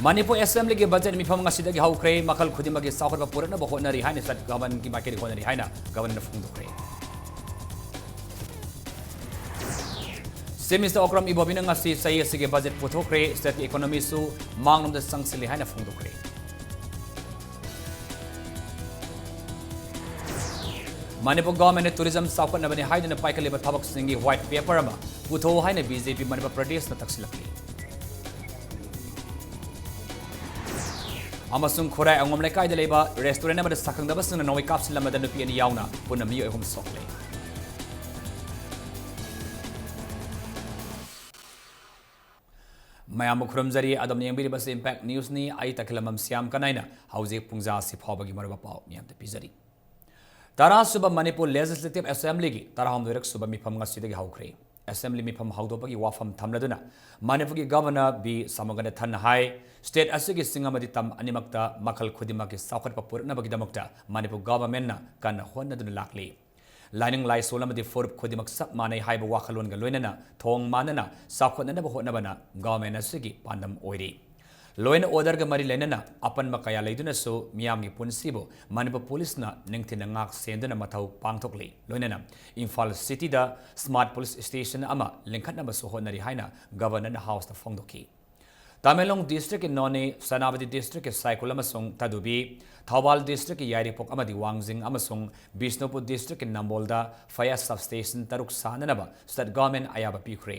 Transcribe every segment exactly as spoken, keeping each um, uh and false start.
Manipur ꯑꯦꯁꯦꯝꯕ꯭ꯂꯤꯒꯤ budget ꯃꯤꯐꯝ ꯉꯁꯤꯗꯒꯤ ꯍꯧꯈ꯭ꯔꯦ꯫ ꯃꯈꯜ ꯈꯨꯗꯤꯡꯃꯛꯀꯤ ꯆꯥꯎꯈꯠꯄ ꯄꯨꯔꯛꯅꯕ ꯍꯣꯠꯅꯔꯤ ꯍꯥꯏꯅ ꯁ꯭ꯇꯦꯠ ꯒꯚꯔꯟꯃꯦꯟꯠꯀꯤ ꯃꯥꯏꯀꯩꯗꯒꯤ ꯍꯣꯠꯅꯔꯤ ꯍꯥꯏꯅ ꯒꯚꯔꯟꯅꯔꯅ ꯐꯣꯡꯗꯣꯛꯈ꯭ꯔꯦ꯫ ꯆꯤꯐ ꯃꯤꯅꯤꯁꯇꯔ ꯑꯣꯀ꯭ꯔꯝ ꯏꯕꯣꯕꯤꯅ ꯉꯁꯤ ꯆꯍꯤ ꯑꯁꯤꯒꯤ ꯕꯖꯦꯠ ꯄꯨꯊꯣꯛꯈ꯭ꯔꯦ꯫ ꯁ꯭ꯇꯦꯠꯀꯤ ꯏꯀꯣꯅꯣꯃꯤꯁꯨ ꯃꯥꯡꯂꯣꯝꯗ ꯆꯪꯁꯤꯜꯂꯤ ꯍꯥꯏꯅ ꯐꯣꯡꯗꯣꯛꯈ꯭ꯔꯦ꯫ ꯃꯅꯤꯄꯨꯔ ꯒꯚꯔꯟꯃꯦꯟꯠꯅ ꯇꯨꯔꯤꯖꯝ ꯆꯥꯎꯈꯠꯅꯕꯅꯤ ꯍꯥꯏꯗꯨꯅ ꯄꯥꯏꯈꯠꯂꯤꯕ ꯊꯕꯛꯁꯤꯡꯒꯤ ꯋꯥꯏꯠ ꯄꯦꯄꯔ ꯑꯃ ꯄꯨꯊꯣꯛꯎ ꯍꯥꯏꯅ ꯕꯤ ꯖꯦ ꯄꯤ ꯃꯅꯤꯄꯨꯔ ꯄ꯭ꯔꯗꯦꯁꯅ ꯇꯛꯁꯤꯜꯂꯛꯂꯤ꯫ ꯑꯃꯁꯨꯡ ꯈꯨꯔꯥꯏ ꯑꯉꯣꯝ ꯂꯩꯀꯥꯏꯗ ꯂꯩꯕ ꯔꯦꯁꯇꯨꯔꯦꯟꯠ ꯑꯃꯗ ꯁꯛꯈꯪꯗꯕꯁꯤꯡꯅ ꯅꯣꯡꯃꯩ ꯀꯥꯞꯁꯤꯜꯂꯝꯕꯗ ꯅꯨꯄꯤ ꯑꯅꯤ ꯌꯥꯎꯅ ꯄꯨꯟꯅ ꯃꯤꯑꯣꯏ ꯑꯍꯨꯝ ꯁꯣꯛꯂꯦ꯫ ꯃꯌꯥꯝꯕꯨ ꯈꯨꯔꯨꯝꯖꯔꯤ꯫ ꯑꯗꯣꯝꯅ ꯌꯦꯡꯕꯤꯔꯤꯕꯁꯤ ꯏꯝꯄꯦꯛ ꯅ꯭ꯌꯨꯁꯅꯤ꯫ ꯑꯩ ꯇꯈꯦꯂꯝꯕꯝ ꯁ꯭ꯌꯥꯝ ꯀꯅꯥꯏꯅ ꯍꯧꯖꯤꯛ ꯄꯨꯡꯖꯥ ꯑꯁꯤ ꯐꯥꯎꯕꯒꯤ ꯃꯔꯨꯑꯣꯏꯕ ꯄꯥꯎ ꯃꯤꯌꯥꯝꯗ ꯄꯤꯖꯔꯤ꯫ ꯇꯔꯥꯁꯨꯕ ꯃꯅꯤꯄꯨꯔ ꯂꯦꯖꯤꯁꯂꯦꯇꯤꯚ ꯑꯦꯁꯦꯝꯕ꯭ꯂꯤꯒꯤ ꯇꯔꯥꯍꯨꯝꯗꯣꯏꯔꯛ ꯁꯨꯕ ꯃꯤꯐꯝ ꯉꯁꯤꯗꯒꯤ ꯍꯧꯈ꯭ꯔꯦ꯫ ꯑꯦꯁꯦꯝꯕ꯭ꯂꯤ ꯃꯤꯐꯝ ꯍꯧꯗꯣꯛꯄꯒꯤ ꯋꯥꯐꯝ ꯊꯝꯂꯗꯨꯅ ꯃꯅꯤꯄꯨꯔꯒꯤ ꯒꯚꯔꯅꯔ ꯕꯤ ꯁꯃꯨꯒꯅꯊꯟꯅ ꯍꯥꯏ, ꯁ꯭ꯇꯦꯠ ꯑꯁꯤꯒꯤ ꯆꯤꯡ ꯑꯃꯗꯤ ꯇꯝ ꯑꯅꯤꯃꯛꯇ ꯃꯈꯜ ꯈꯨꯗꯤꯡꯃꯛꯀꯤ ꯆꯥꯎꯈꯠꯄ ꯄꯨꯔꯛꯅꯕꯒꯤꯗꯃꯛꯇ ꯃꯅꯤꯄꯨꯔ ꯒꯚꯔꯟꯃꯦꯟꯠꯅ ꯀꯟꯅ ꯍꯣꯠꯅꯗꯨꯅ ꯂꯥꯛꯂꯤ꯫ ꯂꯥꯏꯅꯤꯡ ꯂꯥꯏꯁꯣꯜ ꯑꯃꯗꯤ ꯐꯨꯔꯨꯞ ꯈꯨꯗꯤꯡꯃꯛ ꯆꯞ ꯃꯥꯟꯅꯩ ꯍꯥꯏꯕ ꯋꯥꯈꯜꯂꯣꯟꯒ ꯂꯣꯏꯅꯅ ꯊꯣꯡ ꯃꯥꯟꯅꯅ ꯆꯥꯎꯈꯠꯅꯅꯕ ꯍꯣꯠꯅꯕꯅ ꯒꯚꯔꯟꯃꯦꯟꯠ ꯑꯁꯤꯒꯤ ꯄꯥꯟꯗꯝ ꯑꯣꯏꯔꯤ꯫ Law and orderꯒ ꯃꯔꯤ ꯂꯩꯅꯅ ꯑꯄꯟꯕ ꯀꯌꯥ ꯂꯩꯗꯨꯅꯁꯨ ꯃꯤꯌꯥꯝꯒꯤ ꯄꯨꯟꯁꯤꯕꯨ ꯃꯅꯤꯄꯨꯔ ꯄꯨꯂꯤꯁꯅ ꯅꯤꯡꯊꯤꯅ ꯉꯥꯛ ꯁꯦꯟꯗꯨꯅ ꯃꯊꯧ ꯄꯥꯡꯊꯣꯛꯂꯤ꯫ ꯂꯣꯏꯅꯅ ꯏꯝꯐꯥꯜ ꯁꯤꯇꯤꯗ ꯁ꯭ꯃꯥꯔꯠ ꯄꯨꯂꯤꯁ ꯁ꯭ꯇꯦꯁꯟ ꯑꯃ ꯂꯤꯡꯈꯠꯅꯕꯁꯨ ꯍꯣꯠꯅꯔꯤ ꯍꯥꯏꯅ ꯒꯚꯔꯅꯔꯅ ꯍꯥꯎꯁꯇ ꯐꯣꯡꯗꯣꯛꯈꯤ꯫ ꯇꯃꯦꯡꯂꯣꯡ ꯗꯤꯁꯇ꯭ꯔꯤꯛꯀꯤ ꯅꯣꯅꯦ, ꯁꯦꯅꯥꯄꯇꯤ ꯗꯤꯁꯇ꯭ꯔꯤꯛꯀꯤ ꯁꯥꯏꯈꯨꯜ ꯑꯃꯁꯨꯡ ꯇꯗꯨꯕꯤ, ꯊꯧꯕꯥꯜ ꯗꯤꯁꯇ꯭ꯔꯤꯛꯀꯤ ꯌꯥꯏꯔꯤꯄꯣꯛ ꯑꯃꯗꯤ ꯋꯥꯡꯖꯤꯡ ꯑꯃꯁꯨꯡ ꯕꯤꯁꯅꯨꯄꯨꯔ ꯗꯤꯁꯇ꯭ꯔꯤꯛꯀꯤ ꯅꯝꯕꯣꯜꯗ ꯐꯌꯥꯔ ꯁꯕꯁ꯭ꯇꯦꯁꯟ ꯇꯔꯨꯛ ꯁꯥꯅꯅꯕ ꯁ꯭ꯇꯦꯠ ꯒꯚꯔꯟꯃꯦꯟꯠ ꯑꯌꯥꯕ ꯄꯤꯈ꯭ꯔꯦ꯫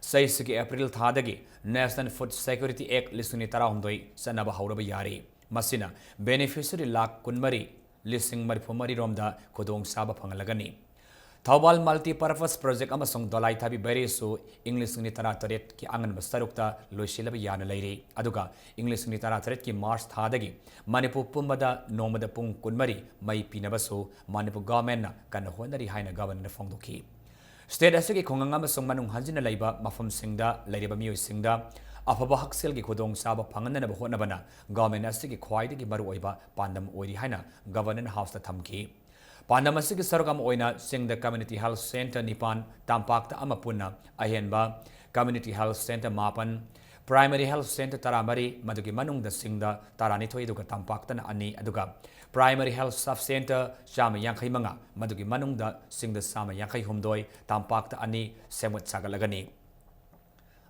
ꯆꯍꯤꯁꯤꯒꯤ April ꯊꯥꯗꯒꯤ National Food Security Act ꯂꯤꯁꯤꯡ ꯑꯅꯤ ꯇꯔꯥꯍꯨꯝꯗꯣꯏ ꯆꯠꯅꯕ ꯍꯧꯔꯕ ꯌꯥꯔꯦ꯫ ꯃꯁꯤꯅ beneficiary ꯂꯥꯈ ꯀꯨꯟꯃꯔꯤ ꯂꯤꯁꯤꯡ ꯃꯔꯤꯐꯨ ꯃꯔꯤ ꯔꯣꯝꯗ ꯈꯨꯗꯣꯡꯆꯥꯕ ꯐꯪꯍꯜꯂꯒꯅꯤ꯫ ꯊꯧꯕꯥꯜ Multi Purpose Project ꯑꯃꯁꯨꯡ ꯗꯣꯂꯥꯏꯊꯥꯕꯤ ꯕꯦꯔꯦꯖꯁꯨ ꯏꯪ ꯂꯤꯁꯤꯡ ꯑꯅꯤ ꯇꯔꯥꯇꯔꯦꯠꯀꯤ ꯑꯉꯟꯕ ꯁꯔꯨꯛꯇ ꯂꯣꯏꯁꯤꯜꯂꯕ ꯌꯥꯅ ꯂꯩꯔꯤ꯫ ꯑꯗꯨꯒ ꯏꯪ ꯂꯤꯁꯤꯡ ꯑꯅꯤ ꯇꯔꯥꯇꯔꯦꯠꯀꯤ ꯃꯥꯔꯆ ꯊꯥꯗꯒꯤ ꯃꯅꯤꯄꯨꯔ ꯄꯨꯝꯕꯗ ꯅꯣꯡꯃꯗ ꯄꯨꯡ ꯀꯨꯟꯃꯔꯤ ꯃꯩ ꯄꯤꯅꯕꯁꯨ ꯃꯅꯤꯄꯨꯔ ꯒꯚꯔꯟꯃꯦꯟꯠꯅ ꯀꯟꯅ ꯍꯣꯠꯅꯔꯤ ꯍꯥꯏꯅ ꯒꯚꯔꯅꯔꯅ ꯐꯣꯡꯗꯣꯛꯈꯤ꯫ ꯁ꯭ꯇꯦꯠ ꯑꯁꯤꯒꯤ ꯈꯨꯡꯒꯪ ꯑꯃꯁꯨꯡ ꯃꯅꯨꯡ ꯍꯟꯖꯤꯟꯅ ꯂꯩꯕ ꯃꯐꯝꯁꯤꯡꯗ ꯂꯩꯔꯤꯕ ꯃꯤꯑꯣꯏꯁꯤꯡꯗ ꯑꯐꯕ ꯍꯛꯁꯦꯜꯒꯤ ꯈꯨꯗꯣꯡꯆꯥꯕ ꯐꯪꯍꯟꯅꯕ ꯍꯣꯠꯅꯕꯅ ꯒꯚꯔꯟꯃꯦꯟꯠ ꯑꯁꯤꯒꯤ ꯈ꯭ꯋꯥꯏꯗꯒꯤ ꯃꯔꯨꯑꯣꯏꯕ ꯄꯥꯟꯗꯝ ꯑꯣꯏꯔꯤ ꯍꯥꯏꯅ ꯒꯚꯔꯅꯔꯅ ꯍꯥꯎꯁꯇ ꯊꯝꯈꯤ꯫ ꯄꯥꯟꯗꯝ ꯑꯁꯤꯒꯤ ꯁꯔꯨꯛ ꯑꯃ ꯑꯣꯏꯅ ꯆꯤꯡꯗ community health centre ꯅꯤꯄꯥꯟ, ꯇꯝꯄꯥꯛꯇ ꯑꯃ ꯄꯨꯟꯅ ꯑꯍꯦꯟꯕ community health centre ꯃꯥꯄꯟ, Primary Health Center ꯇꯔꯥꯃꯔꯤ, ꯃꯗꯨꯒꯤ ꯃꯅꯨꯡꯗ ꯁꯤꯡꯗ ꯇꯔꯥꯅꯤꯊꯣꯏ, ꯑꯗꯨꯒ ꯇꯝꯄꯥꯛꯇꯅ ꯑꯅꯤ, ꯑꯗꯨꯒ Primary Health Sub Center ꯆꯥꯝꯃ ꯌꯥꯡꯈꯩ ꯃꯉꯥ, ꯃꯗꯨꯒꯤ ꯃꯅꯨꯡꯗ ꯁꯤꯡꯗ ꯆꯥꯝꯃ ꯌꯥꯡꯈꯩ ꯍꯨꯝꯗꯣꯏ, ꯇꯝꯄꯥꯛꯇ ꯑꯅꯤ ꯁꯦꯝꯒꯠ ꯁꯥꯒꯠꯂꯒꯅꯤ꯫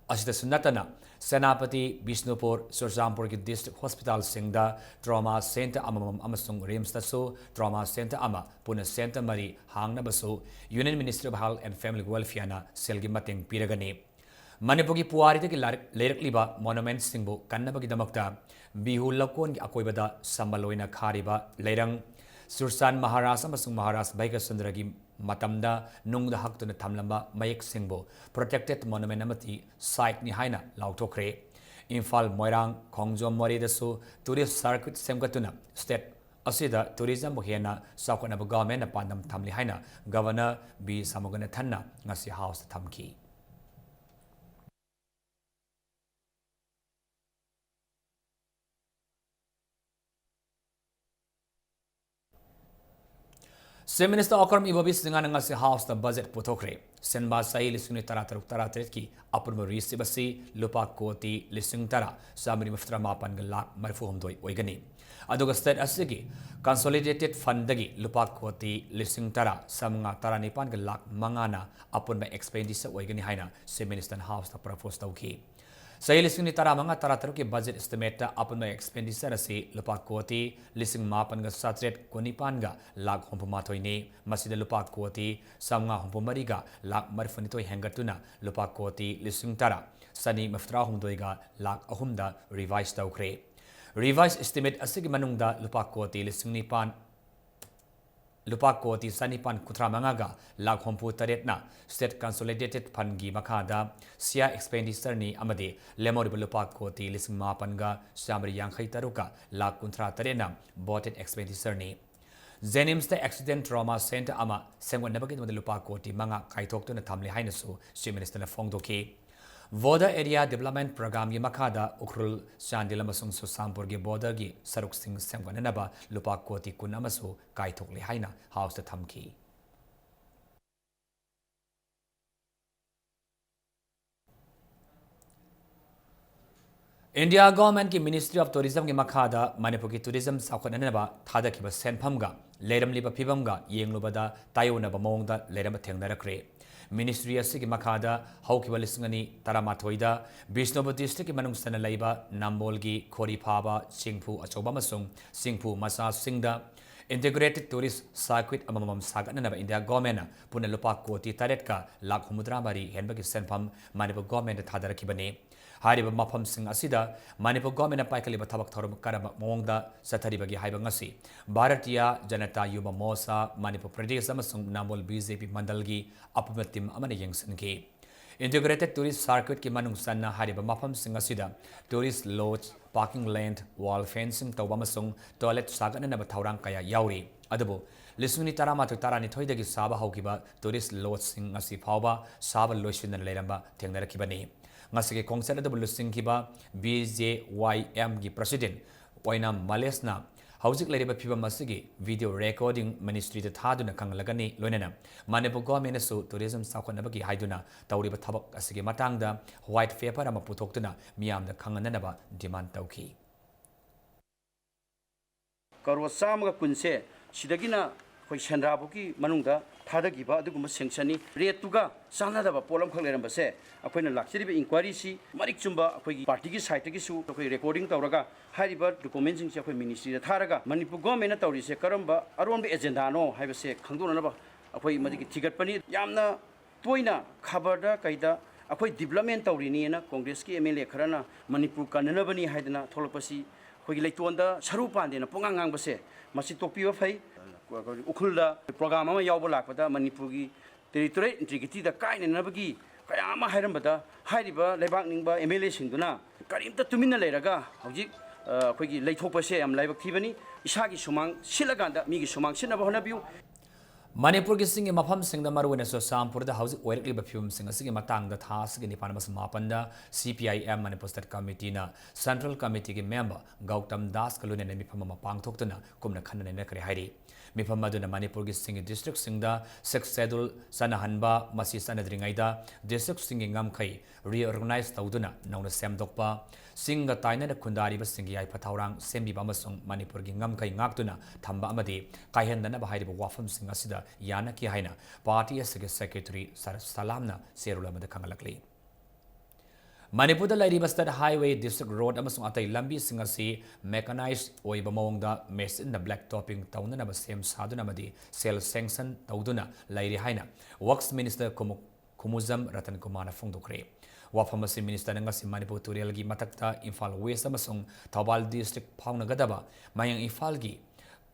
ꯑꯁꯤꯗꯁꯨ ꯅꯠꯇꯅ, ꯁꯦꯅꯥꯄꯇꯤ, ꯕꯤꯁꯅꯨꯄꯨꯔ, ꯆꯨꯔꯆꯥꯟꯄꯨꯔꯒꯤ district hospitalꯁꯤꯡꯗ trauma center ꯑꯃꯃꯝ ꯑꯃꯁꯨꯡ RIMSꯇꯁꯨ trauma center ꯑꯃ, ꯄꯨꯟꯅ center ꯃꯔꯤ ꯍꯥꯡꯅꯕꯁꯨ Union Ministry of Health and Family Welfareꯅ ꯁꯦꯜꯒꯤ ꯃꯇꯦꯡ ꯄꯤꯔꯒꯅꯤ꯫ ꯃꯅꯤꯄꯨꯔꯒꯤ ꯄꯨꯋꯥꯔꯤꯗꯒꯤ ꯂꯥꯏꯔꯛ-, ꯂꯩꯔꯛꯂꯤꯕ monumentꯁꯤꯡꯕꯨ ꯀꯟꯅꯕꯒꯤꯗꯃꯛꯇ ꯕꯤꯍꯨ ꯂꯧꯀꯣꯟꯒꯤ ꯑꯀꯣꯏꯕꯗ ꯁꯝꯕꯜ ꯑꯣꯏꯅ ꯈꯥꯔꯤꯕ ꯂꯩꯔꯪ, ꯁꯨꯔꯆꯥꯟ ꯃꯍꯥꯔꯥꯖ ꯑꯃꯁꯨꯡ ꯃꯍꯥꯔꯥꯖ ꯚꯩꯒ꯭ꯔꯆꯟꯗ꯭ꯔꯒꯤ ꯃꯇꯝꯗ ꯅꯨꯡꯗ ꯍꯛꯇꯨꯅ ꯊꯝꯂꯝꯕ ꯃꯌꯦꯛꯁꯤꯡꯕꯨ protected monument ꯑꯃꯗꯤ siteꯅꯤ ꯍꯥꯏꯅ ꯂꯥꯎꯊꯣꯛꯈ꯭ꯔꯦ꯫ ꯏꯝꯐꯥꯜ, ꯃꯣꯏꯔꯥꯡ, ꯈꯣꯡꯖꯣꯝ ꯃꯣꯔꯦꯗꯁꯨ tourist circuit ꯁꯦꯝꯒꯠꯇꯨꯅ state ꯑꯁꯤꯗ tourismꯕꯨ ꯍꯦꯟꯅ ꯆꯥꯎꯈꯠꯅꯕ governmentꯅ ꯄꯥꯟꯗꯝ ꯊꯝꯂꯤ ꯍꯥꯏꯅ Governor ꯕꯤ ꯁꯃꯨꯒꯅꯥꯊꯟꯅ ꯉꯁꯤ Houseꯇ ꯊꯝꯈꯤ꯫ Chief Minister Okram Ibobi Singana ꯉꯁꯤ Houseꯇ budget ꯄꯨꯊꯣꯛꯈ꯭ꯔꯦ꯫ ꯁꯤꯟꯕ ꯆꯍꯤ ꯂꯤꯁꯤꯡ ꯑꯅꯤ ꯇꯔꯥꯇꯔꯨꯛ ꯇꯔꯥꯇꯔꯦꯠꯀꯤ ꯑꯄꯨꯟꯕ receipt ꯑꯁꯤ ꯂꯨꯄꯥ ꯀꯣꯇꯤ ꯂꯤꯁꯤꯡ ꯇꯔꯥ, ꯆꯥꯃꯔꯤ ꯃꯔꯤꯐꯨꯇꯔꯥ ꯃꯥꯄꯟꯒ ꯂꯥꯈ ꯃꯔꯤꯐꯨꯍꯨꯝꯗꯣꯏ ꯑꯣꯏꯒꯅꯤ꯫ ꯑꯗꯨꯒ state ꯑꯁꯤꯒꯤ consolidated fundꯗꯒꯤ ꯂꯨꯄꯥ ꯀꯣꯇꯤ ꯂꯤꯁꯤꯡ ꯇꯔꯥ, ꯆꯥꯃꯉꯥ ꯇꯔꯥꯅꯤꯄꯥꯟꯒ ꯂꯥꯈ ꯃꯉꯥꯅ ꯑꯄꯨꯟꯕ expenditure ꯑꯣꯏꯒꯅꯤ ꯍꯥꯏꯅ Chief Ministerꯅ Houseꯇ propose ꯇꯧꯈꯤ꯫ ꯆꯍꯤ ꯂꯤꯁꯤꯡ ꯑꯅꯤ ꯇꯔꯥꯃꯉꯥ ꯇꯔꯥꯇꯔꯨꯛꯀꯤ budget estimateꯇ ꯑꯄꯨꯟꯕ expenditure ꯑꯁꯤ ꯂꯨꯄꯥ ꯀꯣꯇꯤ ꯂꯤꯁꯤꯡ ꯃꯥꯄꯟꯒ ꯆꯥꯇ꯭ꯔꯦꯠ ꯀꯨꯟꯅꯤꯄꯥꯟꯒ ꯂꯥꯈ ꯍꯨꯝꯐꯨꯃꯥꯊꯣꯏꯅꯤ꯫ ꯃꯁꯤꯗ ꯂꯨꯄꯥ ꯀꯣꯇꯤ ꯆꯥꯃꯉꯥ ꯍꯨꯝꯐꯨꯃꯔꯤꯒ ꯂꯥꯈ ꯃꯔꯤꯐꯨꯅꯤꯊꯣꯏ ꯍꯦꯟꯒꯠꯇꯨꯅ ꯂꯨꯄꯥ ꯀꯣꯇꯤ ꯂꯤꯁꯤꯡ ꯇꯔꯥ, ꯆꯅꯤ ꯃꯔꯤꯐꯨꯇꯔꯥꯍꯨꯝꯗꯣꯏꯒ ꯂꯥꯈ ꯑꯍꯨꯝꯗ revise ꯇꯧꯈ꯭ꯔꯦ꯫ Revise estimate ꯑꯁꯤꯒꯤ ꯃꯅꯨꯡꯗ ꯂꯨꯄꯥ ꯀꯣꯇꯤ ꯂꯤꯁꯤꯡ ꯅꯤꯄꯥꯟ, ꯂꯨꯄꯥ ꯀꯣꯇꯤ ꯆꯅꯤꯄꯥꯟ ꯀꯨꯟꯊ꯭ꯔꯥ ꯃꯉꯥꯒ ꯂꯥꯈ ꯍꯨꯝꯐꯨ ꯇꯔꯦꯠꯅ state consolidated fundꯒꯤ ꯃꯈꯥꯗ ꯁꯤꯌꯥ expenditureꯅꯤ ꯑꯃꯗꯤ ꯂꯦꯝꯍꯧꯔꯤꯕ ꯂꯨꯄꯥ ꯀꯣꯇꯤ ꯂꯤꯁꯤꯡ ꯃꯥꯄꯟꯒ ꯆꯥꯃꯔꯤ ꯌꯥꯡꯈꯩ ꯇꯔꯨꯛꯀ ꯂꯥꯈ ꯀꯨꯟꯊ꯭ꯔꯥ ꯇꯔꯦꯠꯅ voted expenditureꯅꯤ꯫ JNIMSꯇ accident trauma center ꯑꯃ ꯁꯦꯝꯒꯠꯅꯕꯒꯤꯗꯃꯛꯇ ꯂꯨꯄꯥ ꯀꯣꯇꯤ ꯃꯉꯥ ꯀꯥꯏꯊꯣꯛꯇꯨꯅ ꯊꯝꯂꯤ ꯍꯥꯏꯅꯁꯨ Chief Ministerꯅ ꯐꯣꯡꯗꯣꯛꯈꯤ꯫ Border Area Development Programmeꯒꯤ ꯃꯈꯥꯗ ꯎꯈ꯭ꯔꯨꯜ, ꯆꯥꯟꯗꯤꯜ ꯑꯃꯁꯨꯡ ꯆꯨꯔꯆꯥꯟꯄꯨꯔꯒꯤ borderꯒꯤ ꯁꯔꯨꯛꯁꯤꯡ ꯁꯦꯝꯒꯠꯅꯅꯕ ꯂꯨꯄꯥ ꯀꯣꯇꯤ ꯀꯨꯟ ꯑꯃꯁꯨ ꯀꯥꯏꯊꯣꯛꯂꯦ ꯍꯥꯏꯅ Houseꯇ ꯊꯝꯈꯤ꯫ ꯏꯟꯗꯤꯌꯥ ꯒꯣꯔꯃꯦꯟꯠꯀꯤ ꯃꯤꯅꯤꯁꯇ꯭ꯔꯤ ꯑꯣꯐ ꯇꯨꯔꯤꯖꯝꯒꯤ ꯃꯈꯥꯗ ꯃꯅꯤꯄꯨꯔꯒꯤ ꯇꯨꯔꯤꯖꯝ ꯆꯥꯎꯈꯠꯅꯅꯕ ꯊꯥꯗꯈꯤꯕ ꯁꯦꯟꯐꯝꯒ ꯂꯩꯔꯝꯂꯤꯕ ꯐꯤꯕꯝꯒ ꯌꯦꯡꯂꯨꯕꯗ ꯇꯥꯏꯑꯣꯟꯅꯕ ꯃꯑꯣꯡꯗ ꯂꯩꯔꯝꯕ ꯊꯦꯡꯅꯔꯛꯈ꯭ꯔꯦ꯫ ꯃꯤꯅꯤꯁꯇ꯭ꯔꯤ ꯑꯁꯤꯒꯤ ꯃꯈꯥꯗ ꯍꯧꯈꯤꯕ ꯂꯤꯁꯤꯡ ꯑꯅꯤ ꯇꯔꯥꯃꯥꯊꯣꯏꯗ ꯕꯤꯁꯅꯨꯄꯨꯔ ꯗꯤꯁꯇ꯭ꯔꯤꯛꯀꯤ ꯃꯅꯨꯡ ꯆꯟꯅ ꯂꯩꯕ ꯅꯝꯕꯣꯜꯒꯤ ꯈꯣꯔꯤ ꯐꯥꯕ ꯆꯤꯡꯐꯨ ꯑꯆꯧꯕ ꯑꯃꯁꯨꯡ ꯆꯤꯡꯐꯨ ꯃꯆꯥꯁꯤꯡꯗ ꯏꯟꯇꯤꯒ꯭ꯔꯦꯇꯦꯗ ꯇꯨꯔꯤꯁ ꯁꯥꯔꯀ꯭ꯌꯨꯠ ꯑꯃꯃꯝ ꯁꯥꯒꯠꯅꯅꯕ ꯏꯟꯗꯤꯌꯥ ꯒꯣꯔꯃꯦꯟꯠꯅ ꯄꯨꯟꯅ ꯂꯨꯄꯥ ꯀꯣꯇꯤ ꯇꯔꯦꯠꯀ ꯂꯥꯈ ꯍꯨꯝꯐꯨꯇꯔꯥ ꯃꯔꯤ ꯍꯦꯟꯕꯒꯤ ꯁꯦꯟꯐꯝ ꯃꯅꯤꯄꯨꯔ ꯒꯣꯔꯃꯦꯟꯠꯇ ꯊꯥꯗꯔꯛꯈꯤꯕꯅꯤ꯫ ꯍꯥꯏꯔꯤꯕ ꯃꯐꯝꯁꯤꯡ ꯑꯁꯤꯗ ꯃꯅꯤꯄꯨꯔ ꯒꯣꯔꯃꯦꯟꯠꯅ ꯄꯥꯏꯈꯠꯂꯤꯕ ꯊꯕꯛ ꯊꯧꯔꯝ ꯀꯔꯝꯕ ꯃꯑꯣꯡꯗ ꯆꯠꯊꯔꯤꯕꯒꯤ ꯍꯥꯏꯕ ꯉꯁꯤ ꯚꯥꯔꯇꯤꯌꯥ ꯖꯅꯇꯥ ꯌꯨꯕ ꯃꯣꯔꯆꯥ ꯃꯅꯤꯄꯨꯔ ꯄ꯭ꯔꯗꯦꯁ ꯑꯃꯁꯨꯡ ꯅꯝꯕꯣꯜ ꯕꯤ ꯖꯦ ꯄꯤ ꯃꯟꯗꯜꯒꯤ ꯑꯄꯨꯟꯕ ꯇꯤꯝ ꯑꯃꯅ ꯌꯦꯡꯁꯤꯟꯈꯤ꯫ ꯏꯟꯇꯤꯒ꯭ꯔꯦꯇꯦꯗ ꯇꯨꯔꯤꯁ ꯁꯥꯔꯀ꯭ꯌꯨꯠꯀꯤ ꯃꯅꯨꯡ ꯆꯟꯅ ꯍꯥꯏꯔꯤꯕ ꯃꯐꯝꯁꯤꯡ ꯑꯁꯤꯗ ꯇꯨꯔꯤꯁ ꯂꯣꯗꯖ, ꯄꯥꯔꯀꯤꯡ ꯂꯦꯟ, ꯋꯥꯜ ꯐꯦꯟꯁꯤꯡ ꯇꯧꯕ ꯑꯃꯁꯨꯡ ꯇꯣꯏꯂꯦꯠ ꯁꯥꯒꯠꯅꯅꯕ ꯊꯧꯔꯥꯡ ꯀꯌꯥ ꯌꯥꯎꯔꯤ꯫ ꯑꯗꯨꯕꯨ ꯂꯤꯁꯤꯡ ꯑꯅꯤ ꯇꯔꯥꯃꯥꯊꯣꯏ ꯇꯔꯥꯅꯤꯊꯣꯏꯗꯒꯤ ꯁꯥꯕ ꯍꯧꯈꯤꯕ ꯇꯨꯔꯤꯁ ꯂꯣꯗꯖꯁꯤꯡ ꯉꯁꯤ ꯐꯥꯎꯕ ꯁꯥꯕ ꯂꯣꯏꯁꯤꯟꯗꯅ ꯂꯩꯔꯝꯕ ꯊꯦꯡꯅꯔꯛꯈꯤꯕꯅꯤ꯫ ꯉꯁꯤꯒꯤ ꯈꯣꯡꯆꯠ ꯑꯗꯨꯕꯨ ꯂꯨꯆꯤꯡꯈꯤꯕ ꯕꯤ ꯖꯦ ꯋꯥꯏ ꯑꯦꯝꯒꯤ ꯄ꯭ꯔꯁꯤꯗꯦꯟꯠ ꯑꯣꯏꯅꯥꯝ ꯃꯂꯦꯁꯅ ꯍꯧꯖꯤꯛ ꯂꯩꯔꯤꯕ ꯐꯤꯕꯝ ꯑꯁꯤꯒꯤ ꯚꯤꯗꯤꯑꯣ ꯔꯦꯀꯣꯔꯗꯤꯡ ꯃꯤꯅꯤꯁꯇ꯭ꯔꯤꯗ ꯊꯥꯗꯨꯅ ꯈꯪꯍꯜꯂꯒꯅꯤ, ꯂꯣꯏꯅꯅ ꯃꯅꯤꯄꯨꯔ ꯒꯣꯔꯃꯦꯟꯠꯅꯁꯨ ꯇꯨꯔꯤꯖꯝ ꯆꯥꯎꯈꯠꯅꯕꯒꯤ ꯍꯥꯏꯗꯨꯅ ꯇꯧꯔꯤꯕ ꯊꯕꯛ ꯑꯁꯤꯒꯤ ꯃꯇꯥꯡꯗ ꯋꯥꯏꯠ ꯄꯦꯄꯔ ꯑꯃ ꯄꯨꯊꯣꯛꯇꯨꯅ ꯃꯤꯌꯥꯝꯗ ꯈꯪꯍꯟꯅꯅꯕ ꯗꯤꯃꯥꯟꯗ ꯇꯧꯈꯤ꯫ ꯀꯔꯣꯔ ꯆꯥꯝꯃꯒ ꯀꯨꯟꯁꯦ ꯁꯤꯗꯒꯤꯅ ꯑꯩꯈꯣꯏ ꯁꯦꯟꯗ꯭ꯔꯥꯕꯨꯛꯀꯤ ꯃꯅꯨꯡꯗ ꯊꯥꯗꯈꯤꯕ ꯑꯗꯨꯒꯨꯝꯕ ꯁꯦꯡꯁꯟꯅꯤ꯫ ꯔꯦꯠꯇꯨꯒ ꯆꯥꯟꯅꯗꯕ ꯄꯣꯠ ꯑꯃꯈꯛ ꯂꯩꯔꯝꯕꯁꯦ ꯑꯩꯈꯣꯏꯅ ꯂꯥꯛꯆꯔꯤꯕ ꯏꯟꯀ꯭ꯋꯥꯏꯔꯤꯁꯤ ꯃꯔꯤꯛ ꯆꯨꯝꯕ ꯑꯩꯈꯣꯏꯒꯤ ꯄꯥꯔꯇꯤꯒꯤ ꯁꯥꯏꯠꯇꯒꯤꯁꯨ ꯑꯩꯈꯣꯏ ꯔꯦꯀꯣꯔꯗꯤꯡ ꯇꯧꯔꯒ ꯍꯥꯏꯔꯤꯕ ꯗꯣꯀꯨꯃꯦꯟꯁꯤꯡꯁꯦ ꯑꯩꯈꯣꯏ ꯃꯤꯅꯤꯁꯇ꯭ꯔꯤꯗ ꯊꯥꯔꯒ ꯃꯅꯤꯄꯨꯔ ꯒꯣꯔꯃꯦꯟꯅ ꯇꯧꯔꯤꯁꯦ ꯀꯔꯝꯕ ꯑꯔꯣꯟꯕ ꯑꯦꯖꯦꯟꯗꯥꯅꯣ ꯍꯥꯏꯕꯁꯦ ꯈꯪꯗꯣꯛꯅꯅꯕ ꯑꯩꯈꯣꯏ ꯃꯗꯨꯒꯤ ꯊꯤꯒꯠꯄꯅꯤ꯫ ꯌꯥꯝꯅ ꯇꯣꯏꯅ ꯈꯕꯔꯗ ꯀꯩꯗ ꯑꯩꯈꯣꯏ ꯗꯤꯕ꯭ꯂꯞꯃꯦꯟ ꯇꯧꯔꯤꯅꯤꯅ ꯀꯣꯡꯒ꯭ꯔꯦꯁꯀꯤ ꯑꯦꯝ ꯑꯦꯜ ꯑꯦ ꯈꯔꯅ ꯃꯅꯤꯄꯨꯔ ꯀꯟꯅꯅꯕꯅꯤ ꯍꯥꯏꯗꯅ ꯊꯣꯛꯂꯛꯄꯁꯤ ꯑꯩꯈꯣꯏꯒꯤ ꯂꯩꯇꯣꯟꯗ ꯁꯔꯨ ꯄꯥꯟꯗꯦꯅ ꯄꯨꯡꯉꯥꯡ ꯉꯥꯡꯕꯁꯦ ꯃꯁꯤ ꯇꯣꯛꯄꯤꯕ ꯐꯩ꯫ ꯎꯈ꯭ꯔꯨꯜꯗ ꯄ꯭ꯔꯣꯒ꯭ꯔꯥꯝ ꯑꯃ ꯌꯥꯎꯕ ꯂꯥꯛꯄꯗ ꯃꯅꯤꯄꯨꯔꯒꯤ ꯇꯦꯔꯤꯇꯣꯔꯤꯌꯦꯜ ꯏꯟꯇꯤꯒ꯭ꯔꯤꯇꯤꯗ ꯀꯥꯏꯅꯅꯕꯒꯤ ꯀꯌꯥ ꯑꯃ ꯍꯥꯏꯔꯝꯕꯗ ꯍꯥꯏꯔꯤꯕ ꯂꯩꯕꯥꯛ ꯅꯤꯡꯕ ꯑꯦꯝ ꯑꯦꯜ ꯑꯦꯁꯤꯡꯗꯨꯅ ꯀꯔꯤꯝꯇ ꯇꯨꯃꯤꯟꯅ ꯂꯩꯔꯒ ꯍꯧꯖꯤꯛ ꯑꯩꯈꯣꯏꯒꯤ ꯂꯩꯊꯣꯛꯄꯁꯦ ꯌꯥꯝ ꯂꯥꯏꯕꯛ ꯊꯤꯕꯅꯤ꯫ ꯏꯁꯥꯒꯤ ꯁꯨꯃꯥꯡ ꯁꯤꯠꯂꯀꯥꯟꯗ ꯃꯤꯒꯤ ꯁꯨꯃꯥꯡ ꯁꯤꯠꯅꯕ ꯍꯣꯠꯅꯕꯤꯌꯨ꯫ ꯃꯅꯤꯄꯨꯔꯒꯤ ꯆꯤꯡꯒꯤ ꯃꯐꯝꯁꯤꯡꯗ ꯃꯔꯨꯑꯣꯏꯅ ꯆꯨꯔꯆꯥꯟꯄꯨꯔꯗ ꯍꯧꯖꯤꯛ ꯑꯣꯏꯔꯛꯂꯤꯕ ꯐꯤꯕꯝꯁꯤꯡ ꯑꯁꯤꯒꯤ ꯃꯇꯥꯡꯗ ꯊꯥ ꯑꯁꯤꯒꯤ ꯅꯤꯄꯥꯟ ꯑꯃꯁꯨꯡ ꯃꯥꯄꯟꯗ C P I M Manipur state ꯀꯃꯤꯇꯤꯅ ꯁꯦꯟꯇ꯭ꯔꯦꯜ ꯀꯃꯤꯇꯤꯒꯤ ꯃꯦꯝꯕꯔ ꯒꯧꯇꯝ ꯗꯥꯁꯀ ꯂꯣꯏꯅꯅ ꯃꯤꯐꯝ ꯑꯃ ꯄꯥꯡꯊꯣꯛꯇꯨꯅ ꯀꯨꯞꯅ ꯈꯟꯅ ꯅꯩꯅꯈ꯭ꯔꯦ ꯍꯥꯏꯔꯤ꯫ ꯃꯤꯐꯝ ꯑꯗꯨꯅ ꯃꯅꯤꯄꯨꯔꯒꯤ ꯆꯤꯡꯒꯤ districtꯁꯤꯡꯗ Sixth Schedule ꯆꯠꯅꯍꯟꯕ, ꯃꯁꯤ ꯆꯠꯅꯗ꯭ꯔꯤꯉꯩꯗ districtꯁꯤꯡꯒꯤ ꯉꯝꯈꯩ reorganize ꯇꯧꯗꯨꯅ ꯅꯧꯅ ꯁꯦꯝꯗꯣꯛꯄ, ꯆꯤꯡꯒ ꯇꯥꯏꯅꯅ ꯈꯨꯟꯗꯥꯔꯤꯕꯁꯤꯡꯒꯤ ꯌꯥꯏꯐ ꯊꯧꯔꯥꯡ ꯁꯦꯝꯕꯤꯕ ꯑꯃꯁꯨꯡ ꯃꯅꯤꯄꯨꯔꯒꯤ ꯉꯝꯈꯩ ꯉꯥꯛꯇꯨꯅ ꯊꯝꯕ ꯑꯃꯗꯤ ꯀꯥꯏꯍꯟꯗꯅꯕ ꯍꯥꯏꯔꯤꯕ ꯋꯥꯐꯝꯁꯤꯡ ꯑꯁꯤꯗ ꯌꯥꯅꯈꯤ ꯍꯥꯏꯅ party ꯑꯁꯤꯒꯤ secretary ꯁꯔ ꯁꯂꯥꯝꯅ ꯆꯦꯔꯣꯜ ꯑꯃꯗ ꯈꯪꯍꯜꯂꯛꯂꯤ꯫ ꯃꯅꯤꯄꯨꯔꯗ ꯂꯩꯔꯤꯕ state highway, district road ꯑꯃꯁꯨꯡ ꯑꯇꯩ ꯂꯝꯕꯤꯁꯤꯡ ꯑꯁꯤ mechanized ꯑꯣꯏꯕ ꯃꯑꯣꯡꯗ ꯃꯦꯆꯤꯟꯅ black topping ꯇꯧꯅꯅꯕ ꯁꯦꯝ ꯁꯥꯗꯨꯅ ꯑꯃꯗꯤ ꯁꯦꯜ sanction ꯇꯧꯗꯨꯅ ꯂꯩꯔꯤ ꯍꯥꯏꯅ Works Minister ꯈꯨꯃꯨ-, ꯈꯨꯃꯨꯖꯝ ꯔꯇꯟ ꯀꯨꯃꯥꯔꯅ ꯐꯣꯡꯗꯣꯛꯈ꯭ꯔꯦ꯫ ꯋꯥꯐꯝ ꯑꯁꯤ minister ꯅ ꯉꯁꯤ ꯃꯅꯤꯄꯨꯔ ꯇꯨꯔꯦꯜꯒꯤ ꯃꯊꯛꯇ ꯏꯝꯐꯥꯜ West ꯑꯃꯁꯨꯡ ꯊꯧꯕꯥꯜ district ꯐꯥꯎꯅꯒꯗꯕ ꯃꯌꯥꯡ ꯏꯝꯐꯥꯜꯒꯤ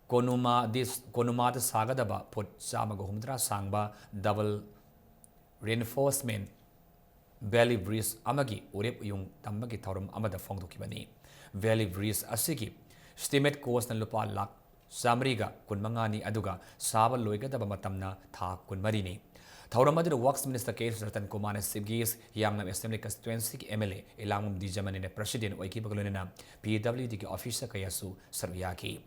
ꯀꯣꯅꯨꯃꯥ ꯗꯤꯁ-, ꯀꯣꯅꯨꯃꯥꯗ ꯁꯥꯒꯗꯕ ꯐꯨꯠ ꯆꯥꯝꯃꯒ ꯍꯨꯝꯐꯨꯇꯔꯥ ꯁꯥꯡꯕ double reinforcement valley bridge ꯑꯃꯒꯤ ꯎꯔꯦꯞ ꯎꯌꯨꯡ ꯇꯝꯕꯒꯤ ꯊꯧꯔꯝ ꯑꯃꯗ ꯐꯣꯡꯗꯣꯛꯈꯤꯕꯅꯤ꯫ Valley bridge ꯑꯁꯤꯒꯤ estimate cost ꯅ ꯂꯨꯄꯥ ꯂꯥꯈ ꯆꯥꯃꯔꯤꯒ ꯀꯨꯟꯃꯉꯥꯅꯤ, ꯑꯗꯨꯒ ꯁꯥꯕ ꯂꯣꯏꯒꯗꯕ ꯃꯇꯝꯅ ꯊꯥ ꯀꯨꯟꯃꯔꯤꯅꯤ꯫ ꯊꯧꯔꯝ ꯑꯗꯨꯗ Works Minister ꯀꯦ ꯑꯦꯁ ꯔꯇꯟ ꯀꯨꯃꯥꯔꯅ chief guest, ꯍꯤꯌꯥꯡꯂꯝ Assembly Constituency ꯒꯤ M L A ꯏꯂꯥꯡꯕꯝ ꯗꯤꯖꯃꯅꯤꯅ president ꯑꯣꯏꯈꯤꯕꯒ ꯂꯣꯏꯅꯅ P W D ꯒꯤ officer ꯀꯌꯥꯁꯨ ꯁꯔꯨꯛ ꯌꯥꯈꯤ꯫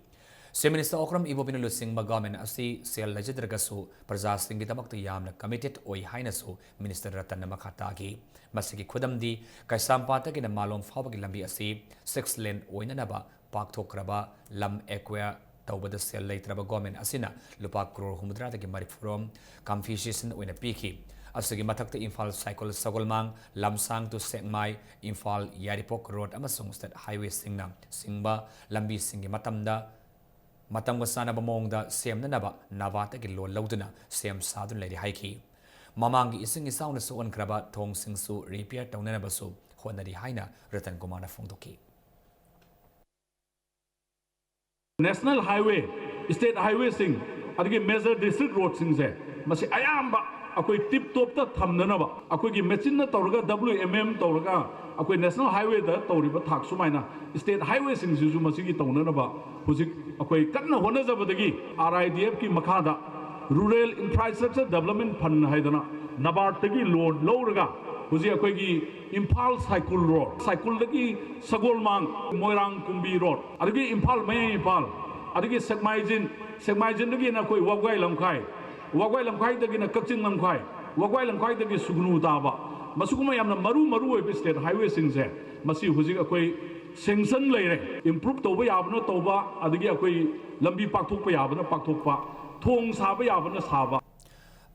Chief Minister ꯑꯣꯀ꯭ꯔꯝ ꯏꯕꯣꯕꯤꯅ ꯂꯨꯆꯤꯡꯕ government ꯑꯁꯤ ꯁꯦꯜ ꯂꯩꯖꯗ꯭ꯔꯒꯁꯨ ꯄ꯭ꯔꯖꯥꯁꯤꯡꯒꯤꯗꯃꯛꯇ ꯌꯥꯝꯅ committed ꯑꯣꯏ ꯍꯥꯏꯅꯁꯨ Minister ꯔꯇꯟꯅ ꯃꯈꯥ ꯇꯥꯈꯤ꯫ ꯃꯁꯤꯒꯤ ꯈꯨꯗꯝꯗꯤ ꯀꯩꯁꯥꯝꯄꯥꯠꯇꯒꯤꯅ ꯃꯥꯂꯣꯝ ꯐꯥꯎꯕꯒꯤ ꯂꯝꯕꯤ ꯑꯁꯤ six lane ꯑꯣꯏꯅꯅꯕ ꯄꯥꯛꯊꯣꯛꯈ꯭ꯔꯕ ꯂꯝ acquire ꯇꯧꯕꯗ ꯁꯦꯜ ꯂꯩꯇ꯭ꯔꯕ government ꯑꯁꯤꯅ ꯂꯨꯄꯥ ꯀ꯭ꯔꯣꯔ ꯍꯨꯝꯐꯨꯇꯔꯥꯗꯒꯤ ꯃꯔꯤꯐꯨꯔꯣꯝ compensation ꯑꯣꯏꯅ ꯄꯤꯈꯤ꯫ ꯑꯁꯤꯒꯤ ꯃꯊꯛꯇ ꯏꯝꯐꯥꯜ ꯁꯥꯏꯀꯜ ꯁꯒꯣꯜꯃꯥꯡ, ꯂꯝꯁꯥꯡ to Sekmai, Imphal Yairipok road ꯑꯃꯁꯨꯡ state highway ꯁꯤꯡꯅ ꯆꯤꯡꯕ ꯂꯝꯕꯤꯁꯤꯡꯒꯤ ꯃꯇꯝꯗ, ꯃꯇꯝꯒ ꯆꯥꯟꯅꯕ ꯃꯑꯣꯡꯗ ꯁꯦꯝꯅꯅꯕ NABARD ꯇꯒꯤ loan ꯂꯧꯗꯨꯅ ꯁꯦꯝ ꯁꯥꯗꯨꯅ ꯂꯩꯔꯤ ꯍꯥꯏꯈꯤ꯫ ꯃꯃꯥꯡꯒꯤ ꯏꯁꯤꯡ ꯏꯆꯥꯎꯅ ꯁꯣꯛꯍꯟꯈ꯭ꯔꯕ ꯊꯣꯡꯁꯤꯡꯁꯨ repair ꯇꯧꯅꯅꯕꯁꯨ ꯍꯣꯠꯅꯔꯤ ꯍꯥꯏꯅ ꯔꯇꯟ ꯀꯨꯃꯥꯔꯅ ꯐꯣꯡꯗꯣꯛꯈꯤ꯫ National highway, state highway ꯁꯤꯡ, ꯑꯗꯒꯤ major district road ꯁꯤꯡꯁꯦ, ꯃꯁꯤ ꯑꯌꯥꯝꯕ ꯑꯩꯈꯣꯏ tip top ꯇ ꯊꯝꯅꯅꯕ, ꯑꯩꯈꯣꯏꯒꯤ ꯃꯦꯆꯤꯟꯅ ꯇꯧꯔꯒ, W M M ꯇꯧꯔꯒ, ꯑꯩꯈꯣꯏ national highway ꯗ ꯇꯧꯔꯤꯕ ꯊꯥꯛ ꯁꯨꯃꯥꯏꯅ state highway ꯁꯤꯡꯁꯤꯁꯨ ꯃꯁꯤꯒꯤ ꯇꯧꯅꯅꯕ ꯍꯧꯖꯤꯛ ꯑꯩꯈꯣꯏ ꯀꯟꯅ ꯍꯣꯠꯅꯖꯕꯗꯒꯤ, R I D F ꯀꯤ ꯃꯈꯥꯗ Rural Infrastructure Development Fund ꯍꯥꯏꯗꯅ NABARD ꯇꯒꯤ loan ꯂꯧꯔꯒ, ꯍꯧꯖꯤꯛ ꯑꯩꯈꯣꯏꯒꯤ ꯏꯝꯐꯥꯜ ꯁꯥꯏꯀꯨꯜ road, ꯁꯥꯏꯀꯨꯜꯗꯒꯤ ꯁꯒꯣꯜꯃꯥꯡ, ꯃꯣꯏꯔꯥꯡ ꯀꯨꯝꯕꯤ road, ꯑꯗꯒꯤ ꯏꯝꯐꯥꯜ ꯃꯌꯥꯏ ꯏꯝꯐꯥꯜ, ꯑꯗꯒꯤ ꯁꯦꯛꯃꯥꯏꯖꯤꯟ, ꯁꯦꯛꯃꯥꯏꯖꯤꯟꯗꯒꯤꯅ ꯑꯩꯈꯣꯏ ꯋꯥꯕꯒꯥꯏ ꯂꯝꯈꯥꯏ, ꯋꯥꯕꯒꯥꯏ ꯂꯝꯈꯥꯏꯗꯒꯤꯅ ꯀꯛꯆꯤꯡ ꯂꯝꯈꯥꯏ, ꯋꯥꯕꯒꯥꯏ ꯂꯝꯈꯥꯏꯗꯒꯤ ꯁꯨꯒꯅꯨ ꯇꯥꯕ, ꯃꯁꯤꯒꯨꯝꯕ ꯌꯥꯝꯅ ꯃꯔꯨ ꯃꯔꯨ ꯑꯣꯏꯕ state highwayꯁꯤꯡꯁꯦ, ꯃꯁꯤ ꯍꯧꯖꯤꯛ ꯑꯩꯈꯣꯏ sanction ꯂꯩꯔꯦ꯫ Improve ꯇꯧꯕ ꯌꯥꯕꯅ ꯇꯧꯕ, ꯑꯗꯒꯤ ꯑꯩꯈꯣꯏ ꯂꯝꯕꯤ ꯄꯥꯛꯊꯣꯛꯄ ꯌꯥꯕꯅ ꯄꯥꯛꯊꯣꯛꯄ, ꯊꯣꯡ ꯁꯥꯕ ꯌꯥꯕꯅ ꯁꯥꯕ꯫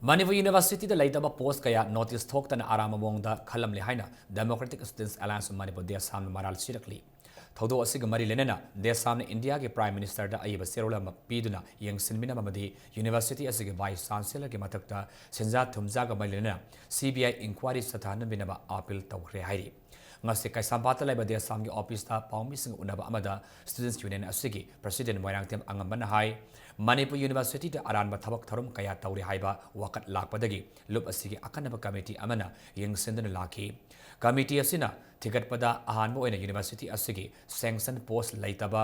ꯃꯅꯤꯄꯨꯔ Universityꯗ ꯂꯩꯇꯕ post ꯀꯌꯥ notice ꯊꯣꯛꯇꯅ ꯑꯔꯥꯟꯕ ꯃꯑꯣꯡꯗ ꯈꯜꯂꯝꯂꯦ ꯍꯥꯏꯅ Democratic Students Alliance of Manipur, ꯗꯦꯁꯥꯝꯅ ꯃꯔꯥꯜ ꯁꯤꯔꯛꯂꯤ꯫ ꯊꯧꯗꯣꯛ ꯑꯁꯤꯒ ꯃꯔꯤ ꯂꯩꯅꯅ ꯗꯦꯁꯥꯝꯅ ꯏꯟꯗꯤꯌꯥꯒꯤ Prime Ministerꯗ ꯑꯏꯕ ꯆꯦꯔꯣꯜ ꯑꯃ ꯄꯤꯗꯨꯅ ꯌꯦꯡꯁꯤꯟꯕꯤꯅꯕ ꯑꯃꯗꯤ University ꯑꯁꯤꯒꯤ Vice Chancelleurꯒꯤ ꯃꯊꯛꯇ ꯁꯦꯟꯖꯥ ꯊꯨꯝꯖꯥꯒ ꯃꯔꯤ ꯂꯩꯅꯅ CBI inquiry ꯆꯠꯊꯍꯟꯕꯤꯅꯕ appeal ꯇꯧꯈ꯭ꯔꯦ ꯍꯥꯏꯔꯤ꯫ ꯉꯁꯤ ꯀꯩꯁꯥꯝꯄꯥꯠꯇ ꯂꯩꯕ ꯗꯦꯁꯥꯝꯒꯤ officeꯇ ꯄꯥꯎꯃꯤꯁꯤꯡꯒ ꯎꯅꯕ ꯑꯃꯗ Students Union ꯑꯁꯤꯒꯤ President ꯃꯣꯏꯔꯥꯡꯊꯦꯝ ꯑꯉꯝꯕꯅ ꯍꯥꯏ, ꯃꯅꯤꯄꯨꯔ Universityꯗ ꯑꯔꯥꯟꯕ ꯊꯕꯛ ꯊꯧꯔꯝ ꯀꯌꯥ ꯇꯧꯔꯤ ꯍꯥꯏꯕ ꯋꯥꯀꯠ ꯂꯥꯛꯄꯗꯒꯤ ꯂꯨꯞ ꯑꯁꯤꯒꯤ ꯑꯈꯟꯅꯕ committee ꯑꯃꯅ ꯌꯦꯡꯁꯤꯟꯗꯨꯅ ꯂꯥꯛꯈꯤ꯫ Committee ꯑꯁꯤꯅ ꯊꯤꯒꯠꯄꯗ ꯑꯍꯥꯟꯕ ꯑꯣꯏꯅ University ꯑꯁꯤꯒꯤ sanction post ꯂꯩꯇꯕ,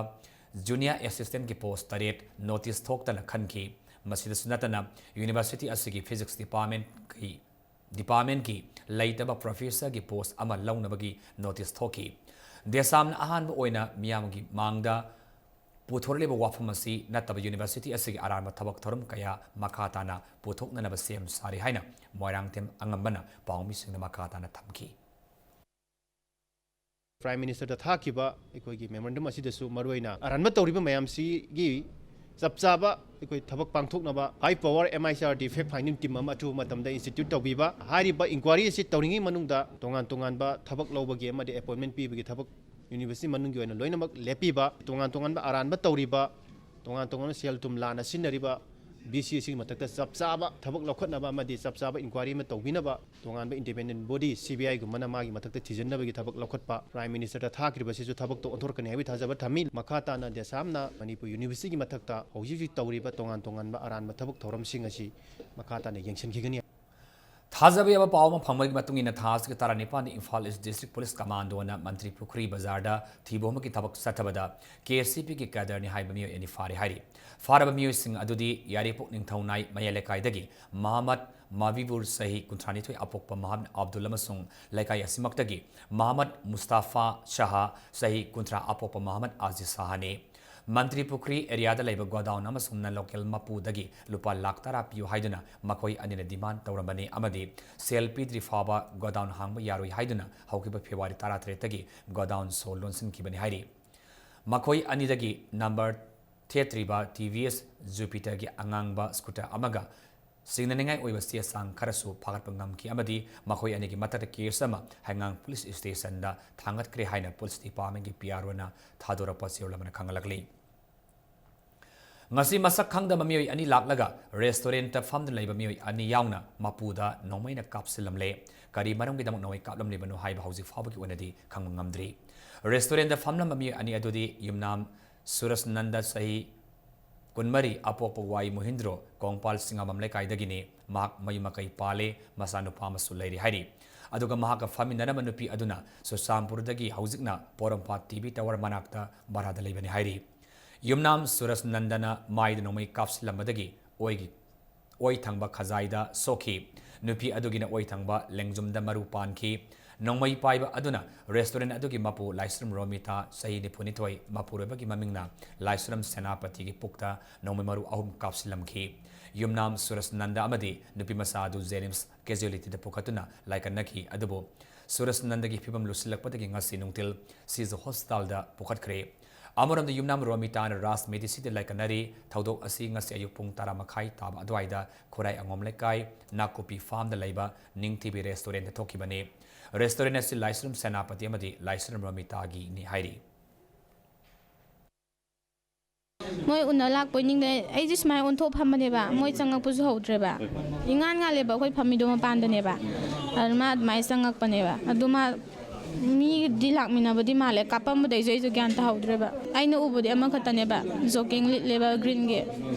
Junior Assistantꯀꯤ post ꯇꯔꯦꯠ notice ꯊꯣꯛꯇꯅ ꯈꯟꯈꯤ꯫ ꯃꯁꯤꯗꯁꯨ ꯅꯠꯇꯅ University ꯑꯁꯤꯒꯤ Physics Departmentꯀꯤ, Departmentꯀꯤ ꯂꯩꯇꯕ Professorꯒꯤ post ꯑꯃ ꯂꯧꯅꯕꯒꯤ notice ꯊꯣꯛꯈꯤ꯫ ꯗꯦꯁꯥꯝꯅ ꯑꯍꯥꯟꯕ ꯑꯣꯏꯅ ꯃꯤꯌꯥꯝꯒꯤ ꯃꯥꯡꯗ ꯄꯨꯊꯣꯔꯛꯂꯤꯕ ꯋꯥꯐꯝ ꯑꯁꯤ ꯅꯠꯇꯕ University ꯑꯁꯤꯒꯤ ꯑꯔꯥꯟꯕ ꯊꯕꯛ ꯊꯧꯔꯝ ꯀꯌꯥ ꯃꯈꯥ ꯇꯥꯅ ꯄꯨꯊꯣꯛꯅꯅꯕ ꯁꯦꯝ ꯁꯥꯔꯤ ꯍꯥꯏꯅ ꯃꯣꯏꯔꯥꯡꯊꯦꯝ ꯑꯉꯝꯕꯅ ꯄꯥꯎꯃꯤꯁꯤꯡꯗ ꯃꯈꯥ ꯇꯥꯅ ꯊꯝꯈꯤ꯫ Prime Ministerꯗ ꯊꯥꯈꯤꯕ ꯑꯩꯈꯣꯏꯒꯤ memorandum ꯑꯁꯤꯗꯁꯨ ꯃꯔꯨꯑꯣꯏꯅ ꯑꯔꯥꯟꯕ ꯇꯧꯔꯤꯕ ꯃꯌꯥꯝꯁꯤꯒꯤ ꯆꯞ ꯆꯥꯕ ꯑꯩꯈꯣꯏ ꯊꯕꯛ ꯄꯥꯡꯊꯣꯛꯅꯕ high power MICRT fact finding team ꯑꯃ ꯑꯊꯨꯕ ꯃꯇꯝꯗ institute ꯇꯧꯕꯤꯕ, ꯍꯥꯏꯔꯤꯕ inquiry ꯑꯁꯤ ꯇꯧꯔꯤꯉꯩ ꯃꯅꯨꯡꯗ ꯇꯣꯉꯥꯟ ꯇꯣꯉꯥꯟꯕ ꯊꯕꯛ ꯂꯧꯕꯒꯤ ꯑꯃꯗꯤ appointment ꯄꯤꯕꯒꯤ ꯊꯕꯛ University ꯃꯅꯨꯡꯒꯤ ꯑꯣꯏꯅ ꯂꯣꯏꯅꯃꯛ ꯂꯦꯞꯄꯤꯕ, ꯇꯣꯉꯥꯟ ꯇꯣꯉꯥꯟꯕ ꯑꯔꯥꯟꯕ ꯇꯧꯔꯤꯕ, ꯇꯣꯉꯥꯟ ꯇꯣꯉꯥꯟꯕ ꯁꯦꯜ ꯊꯨꯝ ꯂꯥꯟꯅ ꯁꯤꯖꯤꯟꯅꯔꯤꯕ VC ꯑꯁꯤꯒꯤ ꯃꯊꯛꯇ ꯆꯞ ꯆꯥꯕ ꯊꯕꯛ ꯂꯧꯈꯠꯅꯕ ꯑꯃꯗꯤ ꯆꯞ ꯆꯥꯕ inquiry ꯑꯃ ꯇꯧꯕꯤꯅꯕ ꯇꯣꯉꯥꯟꯕ independent body CBIꯒꯨꯝꯕꯅ ꯃꯥꯒꯤ ꯃꯊꯛꯇ ꯊꯤꯖꯤꯟꯅꯕꯒꯤ ꯊꯕꯛ ꯂꯧꯈꯠꯄ Prime Ministerꯗ ꯊꯥꯈ꯭ꯔꯤꯕꯁꯤꯁꯨ ꯊꯕꯛꯇꯣ ꯑꯣꯟꯊꯣꯔꯛꯀꯅꯤ ꯍꯥꯏꯕꯒꯤ ꯊꯥꯖꯕ ꯊꯝꯃꯤ꯫ ꯃꯈꯥ ꯇꯥꯅ ꯗꯦꯁꯥꯝꯅ ꯃꯅꯤꯄꯨꯔ Universityꯒꯤ ꯃꯊꯛꯇ ꯍꯧꯖꯤꯛ ꯍꯧꯖꯤꯛ ꯇꯧꯔꯤꯕ ꯇꯣꯉꯥꯟ ꯇꯣꯉꯥꯟꯕ ꯑꯔꯥꯟꯕ ꯊꯕꯛ ꯊꯧꯔꯝꯁꯤꯡ ꯑꯁꯤ ꯃꯈꯥ ꯇꯥꯅ ꯌꯦꯡꯁꯤꯟꯈꯤꯒꯅꯤ꯫ ꯊꯥꯖꯕ ꯌꯥꯕ ꯄꯥꯎ ꯑꯃ ꯐꯪꯕꯒꯤ ꯃꯇꯨꯡ ꯏꯟꯅ, ꯊꯥ ꯑꯁꯤꯒꯤ ꯇꯔꯥꯅꯤꯄꯥꯟꯗ Imphal East District Police Commandoꯅ ꯃꯟꯇ꯭ꯔꯤ ꯄꯨꯈ꯭ꯔꯤ ꯕꯖꯥꯔꯗ ꯊꯤꯕ ꯍꯨꯝꯕꯒꯤ ꯊꯕꯛ ꯆꯠꯊꯕꯗ KCPꯒꯤ cadreꯅꯤ ꯍꯥꯏꯕ ꯃꯤꯑꯣꯏ ꯑꯅꯤ ꯐꯥꯔꯦ ꯍꯥꯏꯔꯤ꯫ ꯐꯥꯔꯕ ꯃꯤꯑꯣꯏꯁꯤꯡ ꯑꯗꯨꯗꯤ ꯌꯥꯏꯔꯤꯄꯣꯛ ꯅꯤꯡꯊꯧꯅꯥꯏ ꯃꯌꯥꯏ ꯂꯩꯀꯥꯏꯗꯒꯤ ꯃꯍꯃꯗ ꯃꯥꯕꯤꯕꯨꯔ ꯆꯍꯤ ꯀꯨꯟꯊ꯭ꯔꯥꯅꯤꯊꯣꯏ ꯑꯄꯣꯛꯄ ꯃꯍꯃꯗ ꯑꯕꯗꯨꯜ ꯑꯃꯁꯨꯡ ꯂꯩꯀꯥꯏ ꯑꯁꯤꯃꯛꯇꯒꯤ ꯃꯍꯃꯗ ꯃꯨꯁꯇꯥꯐꯥ ꯁꯍꯥ ꯆꯍꯤ ꯀꯨꯟꯊ꯭ꯔꯥ ꯑꯄꯣꯛꯄ ꯃꯍꯃꯗ ꯑꯥꯖꯤꯖ ꯁꯍꯥꯅꯤ꯫ ꯃꯟꯇ꯭ꯔꯤ ꯄꯨꯈ꯭ꯔꯤ ꯑꯦꯔꯤꯌꯥꯗ ꯂꯩꯕ ꯒꯣꯗꯥꯎꯟ ꯑꯃꯁꯨꯡ ꯅꯟ ꯂꯣꯀꯦꯜ ꯃꯄꯨꯗꯒꯤ ꯂꯨꯄꯥ ꯂꯥꯈ ꯇꯔꯥ ꯄꯤꯌꯨ ꯍꯥꯏꯗꯨꯅ ꯃꯈꯣꯏ ꯑꯅꯤꯅ ꯗꯤꯃꯥꯟ ꯇꯧꯔꯝꯕꯅꯤ ꯑꯃꯗꯤ ꯁꯦꯜ ꯄꯤꯗ꯭ꯔꯤ ꯐꯥꯎꯕ ꯒꯣꯗꯥꯎꯟ ꯍꯥꯡꯕ ꯌꯥꯔꯣꯏ ꯍꯥꯏꯗꯨꯅ ꯍꯧꯈꯤꯕ ꯐꯦꯕ꯭ꯔꯨꯋꯥꯔꯤ ꯇꯔꯥꯇꯔꯦꯠꯇꯒꯤ ꯒꯣꯗꯥꯎꯟ ꯁꯣ ꯂꯣꯟꯁꯤꯟꯈꯤꯕꯅꯤ ꯍꯥꯏꯔꯤ꯫ ꯃꯈꯣꯏ ꯑꯅꯤꯗꯒꯤ ꯅꯝꯕꯔ ꯊꯦꯠꯇ꯭ꯔꯤꯕ ꯇꯤ ꯚꯤ ꯑꯦꯁ ꯖꯨꯄꯤꯇꯔꯒꯤ ꯑꯉꯥꯡꯕ ꯁ꯭ꯀꯨꯇꯔ ꯑꯃꯒ ꯁꯤꯡꯅꯅꯤꯡꯉꯥꯏ ꯑꯣꯏꯕ ꯆꯦ ꯆꯥꯡ ꯈꯔꯁꯨ ꯐꯥꯒꯠꯄ ꯉꯝꯈꯤ ꯑꯃꯗꯤ ꯃꯈꯣꯏ ꯑꯅꯤꯒꯤ ꯃꯊꯛꯇ ꯀꯦꯁ ꯑꯃ ꯍꯩꯉꯥꯡ ꯄꯨꯂꯤꯁ ꯁ꯭ꯇꯦꯁꯟꯗ ꯊꯥꯡꯒꯠꯈ꯭ꯔꯦ ꯍꯥꯏꯅ ꯄꯨꯂꯤꯁ ꯗꯤꯄꯥꯔꯠꯃꯦꯟꯒꯤ ꯄꯤ ꯑꯥꯔ ꯑꯣꯅ ꯊꯥꯗꯣꯔꯛꯄ ꯆꯦꯔꯣꯜ ꯑꯃꯅ ꯈꯪꯍꯜꯂꯛꯂꯤ꯫ ꯉꯁꯤ ꯃꯁꯛ ꯈꯪꯗꯕ ꯃꯤꯑꯣꯏ ꯑꯅꯤ ꯂꯥꯛꯂꯒ ꯔꯦꯁꯇꯨꯔꯦꯟꯠꯇ ꯐꯝꯗꯨꯅ ꯂꯩꯕ ꯃꯤꯑꯣꯏ ꯑꯅꯤ ꯌꯥꯎꯅ ꯃꯄꯨꯗ ꯅꯣꯡꯃꯩꯅ ꯀꯥꯞꯁꯤꯜꯂꯝꯂꯦ꯫ ꯀꯔꯤ ꯃꯔꯝꯒꯤꯗꯃꯛ ꯅꯣꯡꯃꯩ ꯀꯥꯞꯂꯝꯂꯤꯕꯅꯣ ꯍꯥꯏꯕ ꯍꯧꯖꯤꯛ ꯐꯥꯎꯕꯒꯤ ꯑꯣꯏꯅꯗꯤ ꯈꯪꯕ ꯉꯝꯗ꯭ꯔꯤ꯫ ꯔꯦꯁꯇꯨꯔꯦꯟꯠꯇ ꯐꯝꯂꯝꯕ ꯃꯤꯑꯣꯏ ꯑꯅꯤ ꯑꯗꯨꯗꯤ ꯌꯨꯝꯅꯥꯝ ꯁꯨꯔꯁꯅꯟꯗ, ꯆꯍꯤ ꯀꯨꯟꯃꯔꯤ, ꯑꯄꯣꯛꯄ ꯋꯥꯏ ꯃꯣꯍꯤꯟꯗ꯭ꯔꯣ, ꯀꯣꯡꯄꯥꯜ ꯁꯤꯡꯉꯥꯕꯝ ꯂꯩꯀꯥꯏꯗꯒꯤꯅꯤ꯫ ꯃꯍꯥꯛ ꯃꯌꯨꯝ ꯃꯀꯩ ꯄꯥꯜꯂꯦ, ꯃꯆꯥꯅꯨꯄꯥ ꯑꯃꯁꯨ ꯂꯩꯔꯤ ꯍꯥꯏꯔꯤ꯫ ꯑꯗꯨꯒ ꯃꯍꯥꯛꯀ ꯐꯝꯃꯤꯟꯅꯔꯝꯕ ꯅꯨꯄꯤ ꯑꯗꯨꯅ ꯆꯨꯔꯆꯥꯟꯄꯨꯔꯗꯒꯤ ꯍꯧꯖꯤꯛꯅ ꯄꯣꯔꯣꯝꯄꯥꯠ ꯇꯤ ꯚꯤ ꯇꯥꯋꯔ ꯃꯅꯥꯛꯇ ꯚꯔꯥꯗ ꯂꯩꯕꯅꯤ ꯍꯥꯏꯔꯤ꯫ ꯌꯨꯝꯅꯥꯝ ꯁꯨꯔꯁꯅꯟꯗꯅ ꯃꯥꯏꯗ ꯅꯣꯡꯃꯩ ꯀꯥꯞꯁꯤꯜꯂꯝꯕꯗꯒꯤ ꯑꯣꯏꯒꯤ ꯑꯣꯏ ꯊꯪꯕ ꯈꯖꯥꯏꯗ ꯁꯣꯛꯈꯤ꯫ ꯅꯨꯄꯤ ꯑꯗꯨꯒꯤꯅ ꯑꯣꯏ ꯊꯪꯕ ꯂꯦꯡꯖꯨꯝꯗ ꯃꯔꯨ ꯄꯥꯟꯈꯤ꯫ ꯅꯣꯡꯃꯩ ꯄꯥꯏꯕ ꯑꯗꯨꯅ ꯔꯦꯁꯇꯨꯔꯦꯟ ꯑꯗꯨꯒꯤ ꯃꯄꯨ ꯂꯥꯏꯁ꯭ꯔꯝ ꯔꯣꯃꯤꯇꯥ, ꯆꯍꯤ ꯅꯤꯐꯨꯅꯤꯊꯣꯏ, ꯃꯄꯨꯔꯣꯏꯕꯒꯤ ꯃꯃꯤꯡꯅ ꯂꯥꯏꯁ꯭ꯔꯝ ꯁꯦꯅꯥꯄꯇꯤꯒꯤ ꯄꯨꯛꯇ ꯅꯣꯡꯃꯩ ꯃꯔꯨ ꯑꯍꯨꯝ ꯀꯥꯞꯁꯤꯜꯂꯝꯈꯤ꯫ ꯌꯨꯝꯅꯥꯝ ꯁꯨꯔꯁꯅꯟꯗ ꯑꯃꯗꯤ ꯅꯨꯄꯤꯃꯆꯥ ꯑꯗꯨ ꯖꯦꯅꯤꯝꯁ ꯀꯦꯖꯨꯋꯦꯂꯤꯇꯤꯗ ꯄꯨꯈꯠꯇꯨꯅ ꯂꯥꯏꯀꯠꯅꯈꯤ꯫ ꯑꯗꯨꯕꯨ ꯁꯨꯔꯁꯅꯟꯗꯒꯤ ꯐꯤꯕꯝ ꯂꯨꯁꯤꯜꯂꯛꯄꯗꯒꯤ ꯉꯁꯤ ꯅꯨꯡꯊꯤꯜ ꯁꯤꯖ ꯍꯣꯁꯄꯤꯇꯥꯜꯗ ꯄꯨꯈꯠꯈ꯭ꯔꯦ꯫ ꯑꯃꯔꯣꯝꯗ ꯌꯨꯝꯅꯥꯝ ꯔꯣꯃꯤꯇꯥꯅ ꯔꯥꯖ ꯃꯦꯗꯤꯁꯤꯗ ꯂꯥꯏꯀꯠꯅꯔꯤ꯫ ꯊꯧꯗꯣꯛ ꯑꯁꯤ ꯉꯁꯤ ꯑꯌꯨꯛ ꯄꯨꯡ ꯇꯔꯥ ꯃꯈꯥꯏ ꯇꯥꯕ ꯑꯗꯨꯋꯥꯏꯗ ꯈꯨꯔꯥꯏ ꯑꯉꯣꯝ ꯂꯩꯀꯥꯏ ꯅꯥꯀꯨꯞꯄꯤ ꯐꯥꯝꯗ ꯂꯩꯕ ꯅꯤꯡꯊꯤꯕꯤ ꯔꯦꯁꯇꯨꯔꯦꯟꯠꯇ ꯊꯣꯛꯈꯤꯕꯅꯤ꯫ ꯔꯦꯁꯇꯨꯔꯦꯟꯠ ꯑꯁꯤ ꯂꯥꯏꯁ꯭ꯔꯝ ꯁꯦꯅꯥꯄꯇꯤ ꯑꯃꯗꯤ ꯂꯥꯏꯁ꯭ꯔꯝ ꯔꯣꯃꯤꯇꯥꯒꯤꯅꯤ ꯍꯥꯏꯔꯤ꯫ ꯃꯣꯏ ꯎꯅ ꯂꯥꯛꯄꯣꯏ ꯅꯤꯡꯗꯅ ꯑꯩꯁꯦ ꯁꯨꯃꯥꯏꯅ ꯑꯣꯟꯊꯣꯛ ꯐꯝꯕꯅꯦꯕ, ꯃꯣꯏ ꯆꯪꯉꯛꯄꯁꯨ ꯍꯧꯗ꯭ꯔꯦꯕ꯫ ꯏꯉꯥꯟ ꯉꯥꯜꯂꯦꯕ, ꯑꯩꯈꯣꯏ ꯐꯝꯃꯤꯗꯣ ꯃꯄꯥꯟꯗꯅꯦꯕ꯫ ꯑꯗꯨ ꯃꯥ ꯑꯗꯨꯃꯥꯏꯅ ꯆꯪꯉꯛꯄꯅꯦꯕ꯫ ꯑꯗꯨ ꯃꯥ ꯃꯤꯗꯤ ꯂꯥꯛꯃꯤꯟꯅꯕꯗꯤ ꯃꯥꯜꯂꯦ, ꯀꯥꯞꯄꯝꯕꯗꯩꯁꯨ ꯑꯩꯁꯨ ꯒ꯭ꯌꯥꯟ ꯇꯥꯍꯧꯗ꯭ꯔꯦꯕ꯫ ꯑꯩꯅ ꯎꯕꯗꯤ ꯑꯃꯈꯛꯇꯅꯦꯕ, ꯖꯣꯀꯤꯡ ꯂꯤꯠꯂꯦꯕ ꯒ꯭ꯔꯤꯟꯒꯤ꯫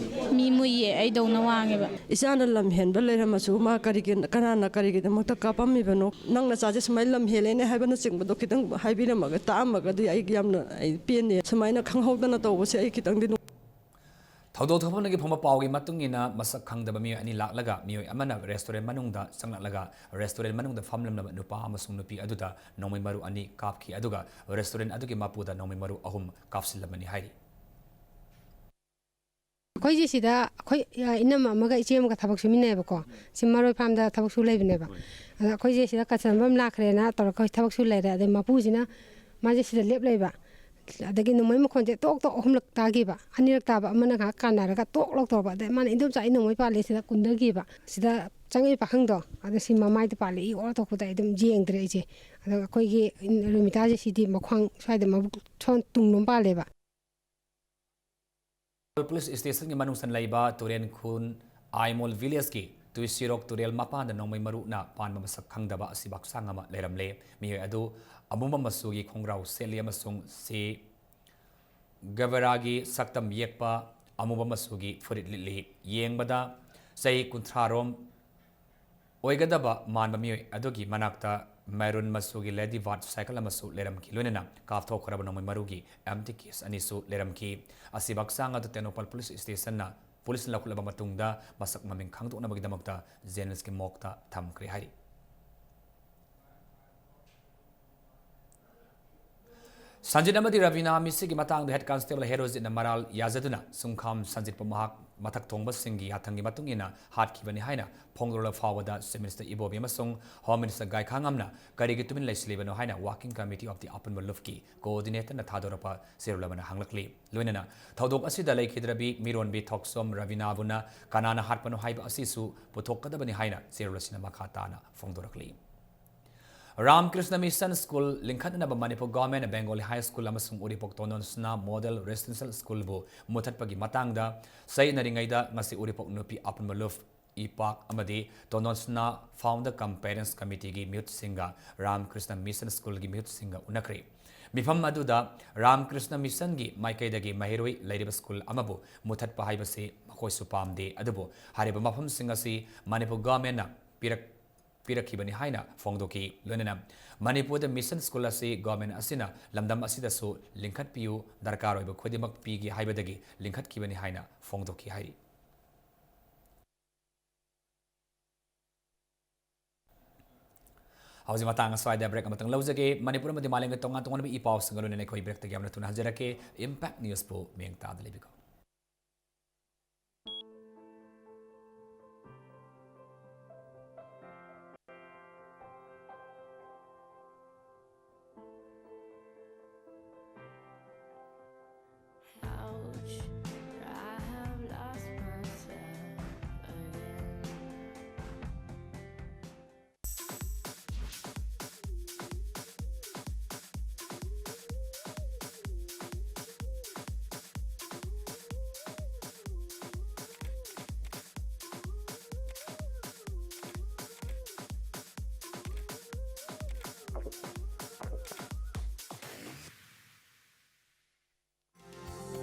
ꯃꯤ ꯃꯨꯏꯌꯦ, ꯑꯩꯗꯧꯅ ꯋꯥꯡꯉꯦꯕ꯫ ꯏꯆꯥꯅ ꯂꯝ ꯍꯦꯟꯕ ꯂꯩꯔꯝꯃꯁꯨ ꯃꯥ ꯀꯔꯤꯒꯤ, ꯀꯅꯥꯅ ꯀꯔꯤꯒꯤꯗꯃꯛꯇ ꯀꯥꯞꯄꯝꯃꯤꯕꯅꯣ? ꯅꯪ ꯅꯆꯥꯁꯦ ꯁꯨꯃꯥꯏꯅ ꯂꯝ ꯍꯦꯜꯂꯦꯅꯦ ꯍꯥꯏꯕꯅꯆꯤꯡꯕꯗꯣ ꯈꯤꯇꯪ ꯍꯥꯏꯕꯤꯔꯝꯃꯒ, ꯇꯥꯛꯑꯝꯃꯒꯗꯤ ꯑꯩ ꯌꯥꯝꯅ, ꯑꯩ ꯄꯦꯟꯅꯦ꯫ ꯁꯨꯃꯥꯏꯅ ꯈꯪꯍꯧꯗꯅ ꯇꯧꯕꯁꯦ ꯑꯩ ꯈꯤꯇꯪꯗꯤ ꯅꯨꯡ- ꯊꯧꯗꯣꯛ ꯊꯣꯛꯐꯝꯗꯒꯤ ꯐꯪꯕ ꯄꯥꯎꯒꯤ ꯃꯇꯨꯡ ꯏꯟꯅ, ꯃꯁꯛ ꯈꯪꯗꯕ ꯃꯤꯑꯣꯏ ꯑꯅꯤ ꯂꯥꯛꯂꯒ ꯃꯤꯑꯣꯏ ꯑꯃꯅ ꯔꯦꯁꯇꯨꯔꯦꯟ ꯃꯅꯨꯡꯗ ꯆꯪꯂꯛꯂꯒ ꯔꯦꯁꯇꯨꯔꯦꯟ ꯃꯅꯨꯡꯗ ꯐꯝꯂꯝꯂꯕ ꯅꯨꯄꯥ ꯑꯃꯁꯨꯡ ꯅꯨꯄꯤ ꯑꯗꯨꯗ ꯅꯣꯡꯃꯩ ꯃꯔꯨ ꯑꯅꯤ ꯀꯥꯞꯈꯤ, ꯑꯗꯨꯒ ꯔꯦꯁꯇꯨꯔꯦꯟ ꯑꯗꯨꯒꯤ ꯃꯄꯨꯗ ꯅꯣꯡꯃꯩ ꯃꯔꯨ ꯑꯍꯨꯝ ꯀꯥꯞꯁꯤꯜꯂꯝꯕꯅꯤ ꯍꯥꯏꯔꯤ꯫ ꯑꯩꯈꯣꯏꯁꯦ ꯁꯤꯗ ꯑꯩꯈꯣꯏ, ꯑ, ꯏꯅꯝꯃ ꯑꯃꯒ ꯏꯆꯦ ꯑꯃꯒ ꯊꯕꯛ ꯁꯨꯃꯤꯟꯅꯩꯕꯀꯣ꯫ ꯁꯤ ꯃꯔꯣꯏ ꯐꯥꯝꯗ ꯊꯕꯛ ꯁꯨ ꯂꯩꯕꯅꯦꯕ꯫ ꯑꯗ ꯑꯩꯈꯣꯏꯁꯦ ꯁꯤꯗ ꯀꯆꯟꯕ ꯑꯃ ꯂꯥꯛꯈ꯭ꯔꯦꯅ ꯇꯧꯔꯒ ꯑꯩꯈꯣꯏ ꯊꯕꯛ ꯁꯨ ꯂꯩꯔꯦ꯫ ꯑꯗꯩ ꯃꯄꯨꯁꯤꯅ ꯃꯥꯁꯦ ꯁꯤꯗ ꯂꯦꯞ ꯂꯩꯕ꯫ ꯑꯗꯒꯤ ꯅꯣꯡꯃꯩ ꯃꯈꯣꯟꯁꯦ ꯇꯣꯛ ꯇꯣꯛ ꯑꯍꯨꯝꯂꯛ ꯇꯥꯈꯤꯕ꯫ ꯑꯅꯤꯔꯛ ꯇꯥꯕ ꯑꯃꯅ ꯉꯥꯏꯍꯥꯛ ꯀꯥꯟꯅꯔꯒ ꯇꯣꯛ ꯂꯧꯊꯣꯔꯛꯄ꯫ ꯑꯗꯩ ꯃꯥꯅ, "ꯏꯟꯗꯣꯝꯆꯥ, ꯑꯩ ꯅꯣꯡꯃꯩ ꯄꯥꯜꯂꯦ ꯁꯤꯗ ꯀꯨꯟꯊꯈꯤꯕ꯫ ꯁꯤꯗ ꯆꯪꯉꯛꯏ ꯄꯥꯈꯪꯗꯣ, ꯑꯗ ꯁꯤ ꯃꯃꯥꯏꯗ ꯄꯥꯜꯂꯦ", ꯏ ꯑꯣꯔ ꯊꯣꯛꯄꯗ ꯑꯩ ꯑꯗꯨꯝ ꯌꯦꯡꯗ꯭ꯔꯦ ꯑꯩꯁꯦ꯫ ꯑꯗꯣ ꯑꯩꯈꯣꯏꯒꯤ ꯔꯣꯃꯤꯇꯥꯁꯦ ꯁꯤꯗꯤ ꯃꯈ꯭ꯋꯥꯡ ꯁ꯭ꯋꯥꯏꯗ ꯃꯕꯨꯛ ꯁꯣꯟ ꯇꯨꯡꯂꯣꯝ ꯄꯥꯜꯂꯦꯕ꯫ ꯄꯨꯂꯤꯁ ꯏꯁꯇꯦꯁꯟꯒꯤ ꯃꯅꯨꯡꯗ ꯂꯩꯕ ꯇꯨꯔꯦꯟ ꯈꯨꯟ ꯑꯥꯏꯃꯣꯜ ꯚꯤꯂꯦꯖꯀꯤ ꯇꯨꯏꯁꯤꯔꯣꯛ ꯇꯨꯔꯦꯜ ꯃꯄꯥꯟꯗ ꯅꯣꯡꯃꯩ ꯃꯔꯨꯅ ꯄꯥꯟꯕ ꯃꯁꯛ ꯈꯪꯗꯕ ꯑꯁꯤꯕ ꯍꯛꯆꯥꯡ ꯑꯃ ꯂꯩꯔꯝꯂꯦ꯫ ꯃꯤꯑꯣꯏ ꯑꯗꯨ ꯑꯃꯨꯕ ꯃꯆꯨꯒꯤ ꯈꯣꯡꯒ꯭ꯔꯥꯎ ꯁꯦꯠꯂꯤ ꯑꯃꯁꯨꯡ ꯁꯦ ꯒꯦꯚꯦꯔꯥꯒꯤ ꯁꯛꯇꯝ ꯌꯦꯛꯄ ꯑꯃꯨꯕ ꯃꯆꯨꯒꯤ ꯐꯨꯔꯤꯠ ꯂꯤꯠꯂꯤ꯫ ꯌꯦꯡꯕꯗ ꯆꯍꯤ ꯀꯨꯟꯊ꯭ꯔꯥ ꯔꯣꯝ ꯑꯣꯏꯒꯗꯕ ꯃꯥꯟꯕ ꯃꯤꯑꯣꯏ ꯑꯗꯨꯒꯤ ꯃꯅꯥꯛꯇ ꯃꯦꯔꯨꯟ ꯃꯆꯨꯒꯤ ꯂꯦꯗꯤ ꯕꯥꯔꯠ ꯁꯥꯏꯀꯜ ꯑꯃꯁꯨ ꯂꯩꯔꯝꯈꯤ, ꯂꯣꯏꯅꯅ ꯀꯥꯞꯊꯣꯛꯈ꯭ꯔꯕ ꯅꯣꯡꯃꯩ ꯃꯔꯨꯒꯤ ꯑꯦꯝꯇꯤ ꯀꯦꯁ ꯑꯅꯤꯁꯨ ꯂꯩꯔꯝꯈꯤ꯫ ꯑꯁꯤꯕ ꯍꯛꯆꯥꯡ ꯑꯗꯨ ꯇꯦꯡꯅꯧꯄꯜ ꯄꯨꯂꯤꯁ ꯏꯁꯇꯦꯁꯟꯅ ꯄꯨꯂꯤꯁꯅ ꯂꯧꯈꯠꯂꯕ ꯃꯇꯨꯡꯗ ꯃꯁꯛ ꯃꯃꯤꯡ ꯈꯪꯗꯣꯛꯅꯕꯒꯤꯗꯃꯛꯇ ꯖꯦꯅꯤꯝꯁꯀꯤ ꯃꯣꯔꯒꯇ ꯊꯝꯈ꯭ꯔꯦ ꯍꯥꯏꯔꯤ꯫ ꯁꯟꯖꯤꯠ ꯑꯃꯗꯤ ꯔꯕꯤꯅꯥ ꯃꯤꯁꯤꯒꯤ ꯃꯇꯥꯡꯗ ꯍꯦꯗ ꯀꯟꯁꯇꯦꯕꯜ ꯍꯦꯔꯣꯖꯤꯠꯅ ꯃꯔꯥꯜ ꯌꯥꯖꯗꯨꯅ ꯁꯨꯡꯈꯥꯝ ꯁꯟꯖꯤꯠꯄꯨ ꯃꯍꯥꯛ ꯃꯊꯛ ꯊꯣꯡꯕꯁꯤꯡꯒꯤ ꯌꯥꯊꯪꯒꯤ ꯃꯇꯨꯡ ꯏꯟꯅ ꯍꯥꯠꯈꯤꯕꯅꯤ ꯍꯥꯏꯅ ꯐꯣꯡꯗꯣꯔꯛꯂꯕ ꯐꯥꯎꯕꯗ ꯆꯤꯐ ꯃꯤꯅꯤꯁꯇꯔ ꯏꯕꯣꯕꯤ ꯑꯃꯁꯨꯡ ꯍꯣꯝ ꯃꯤꯅꯤꯁꯇꯔ ꯒꯥꯏꯈꯥꯉꯝꯅ ꯀꯔꯤꯒꯤ ꯇꯨꯃꯤꯟ ꯂꯩꯁꯤꯜꯂꯤꯕꯅꯣ ꯍꯥꯏꯅ ꯋꯥꯔꯀꯤꯡ ꯀꯃꯤꯇꯤ ꯑꯣꯐ ꯗꯤ ꯑꯄꯨꯟꯕ ꯂꯨꯞꯀꯤ ꯀꯣꯑꯣꯔꯗꯤꯅꯦꯇꯔꯅ ꯊꯥꯗꯣꯔꯛꯄ ꯆꯦꯔꯣꯜ ꯑꯃꯅ ꯍꯪꯂꯛꯂꯤ꯫ ꯂꯣꯏꯅꯅ ꯊꯧꯗꯣꯛ ꯑꯁꯤꯗ ꯂꯩꯈꯤꯗ꯭ꯔꯕꯤ ꯃꯤꯔꯣꯟꯕꯤ ꯊꯣꯛꯆꯣꯝ ꯔꯕꯤꯅꯥꯕꯨꯅ ꯀꯅꯥꯅ ꯍꯥꯠꯄꯅꯣ ꯍꯥꯏꯕ ꯑꯁꯤꯁꯨ ꯄꯨꯊꯣꯛꯀꯗꯕꯅꯤ ꯍꯥꯏꯅ ꯆꯦꯔꯣꯜ ꯑꯁꯤꯅ ꯃꯈꯥ ꯇꯥꯅ ꯐꯣꯡꯗꯣꯔꯛꯂꯤ꯫ ꯔꯥꯝꯀ꯭ꯔꯤꯁꯅ ꯃꯤꯁꯟ ꯁ꯭ꯀꯨꯜ ꯂꯤꯡꯈꯠꯅꯅꯕ ꯃꯅꯤꯄꯨꯔ ꯒꯣꯔꯃꯦꯟꯅ ꯕꯦꯡꯒꯣꯂꯤ ꯍꯥꯏ ꯁ꯭ꯀꯨꯜ ꯑꯃꯁꯨꯡ ꯎꯔꯤꯄꯣꯛ ꯇꯣꯟꯗꯣꯟ ꯁꯅꯥ ꯃꯣꯗꯦꯜ ꯔꯦꯁꯤꯗꯦꯟꯁꯤꯌꯦꯜ ꯁ꯭ꯀꯨꯜꯕꯨ ꯃꯨꯊꯠꯄꯒꯤ ꯃꯇꯥꯡꯗ ꯆꯌꯦꯠꯅꯔꯤꯉꯩꯗ ꯉꯁꯤ ꯎꯔꯤꯄꯣꯛ ꯅꯨꯄꯤ ꯑꯄꯨꯟꯕ ꯂꯨꯞ, ꯏꯄꯥꯛ ꯑꯃꯗꯤ ꯇꯣꯟꯗꯣꯟ ꯁꯅꯥ ꯐꯥꯎꯟꯗꯔ ꯀꯝ ꯄꯦꯔꯦꯟꯁ ꯀꯃꯤꯇꯤꯒꯤ ꯃꯤꯍꯨꯠꯁꯤꯡꯒ ꯔꯥꯝꯀ꯭ꯔꯤꯁꯅ ꯃꯤꯁꯟ ꯁ꯭ꯀꯨꯜꯒꯤ ꯃꯤꯍꯨꯠꯁꯤꯡꯒ ꯎꯅꯈ꯭ꯔꯦ꯫ ꯃꯤꯐꯝ ꯑꯗꯨꯗ ꯔꯥꯝꯀ꯭ꯔꯤꯁꯅ ꯃꯤꯁꯟꯒꯤ ꯃꯥꯏꯀꯩꯗꯒꯤ ꯃꯍꯩꯔꯣꯏ ꯂꯩꯔꯤꯕ ꯁ꯭ꯀꯨꯜ ꯑꯃꯕꯨ ꯃꯨꯊꯠꯄ ꯍꯥꯏꯕꯁꯤ ꯃꯈꯣꯏꯁꯨ ꯄꯥꯝꯗꯦ, ꯑꯗꯨꯕꯨ ꯍꯥꯏꯔꯤꯕ ꯃꯐꯝꯁꯤꯡ ꯑꯁꯤ ꯃꯅꯤꯄꯨꯔ ꯒꯣꯔꯃꯦꯟꯅ ꯄꯤꯔꯛ-, ꯄꯤꯔꯛꯈꯤꯕꯅꯤ ꯍꯥꯏꯅ ꯐꯣꯡꯗꯣꯛꯈꯤ꯫ ꯂꯣꯏꯅꯅ ꯃꯅꯤꯄꯨꯔꯗ ꯃꯤꯁꯟ ꯁ꯭ꯀꯨꯜ ꯑꯁꯤ ꯒꯣꯔꯃꯦꯟ ꯑꯁꯤꯅ ꯂꯝꯗꯝ ꯑꯁꯤꯗꯁꯨ ꯂꯤꯡꯈꯠꯄꯤꯌꯨ, ꯗꯔꯀꯥꯔ ꯑꯣꯏꯕ ꯈꯨꯗꯤꯡꯃꯛ ꯄꯤꯒꯦ ꯍꯥꯏꯕꯗꯒꯤ ꯂꯤꯡꯈꯠꯈꯤꯕꯅꯤ ꯍꯥꯏꯅ ꯐꯣꯡꯗꯣꯛꯈꯤ ꯍꯥꯏꯔꯤ꯫ ꯍꯧꯖꯤꯛ ꯃꯇꯥꯡ ꯑꯁ꯭ꯋꯥꯏꯗ ꯕ꯭ꯔꯦꯛ ꯑꯃꯇꯪ ꯂꯧꯖꯒꯦ꯫ ꯃꯅꯤꯄꯨꯔ ꯑꯃꯗꯤ ꯃꯥꯂꯦꯝꯒꯤ ꯇꯣꯉꯥꯟ ꯇꯣꯉꯥꯟꯕ ꯏ ꯄꯥꯎꯁꯤꯡꯒ ꯂꯣꯏꯅꯅ ꯑꯩꯈꯣꯏ ꯕ꯭ꯔꯦꯛꯇꯒꯤ ꯌꯥꯝꯅ ꯊꯨꯅ ꯍꯟꯖꯔꯛꯀꯦ꯫ ꯏꯝꯄꯦꯛ ꯅ꯭ꯌꯨꯁꯄꯨ ꯃꯤꯠꯌꯦꯡ ꯇꯥꯗ ꯂꯩꯕꯤꯀꯣ꯫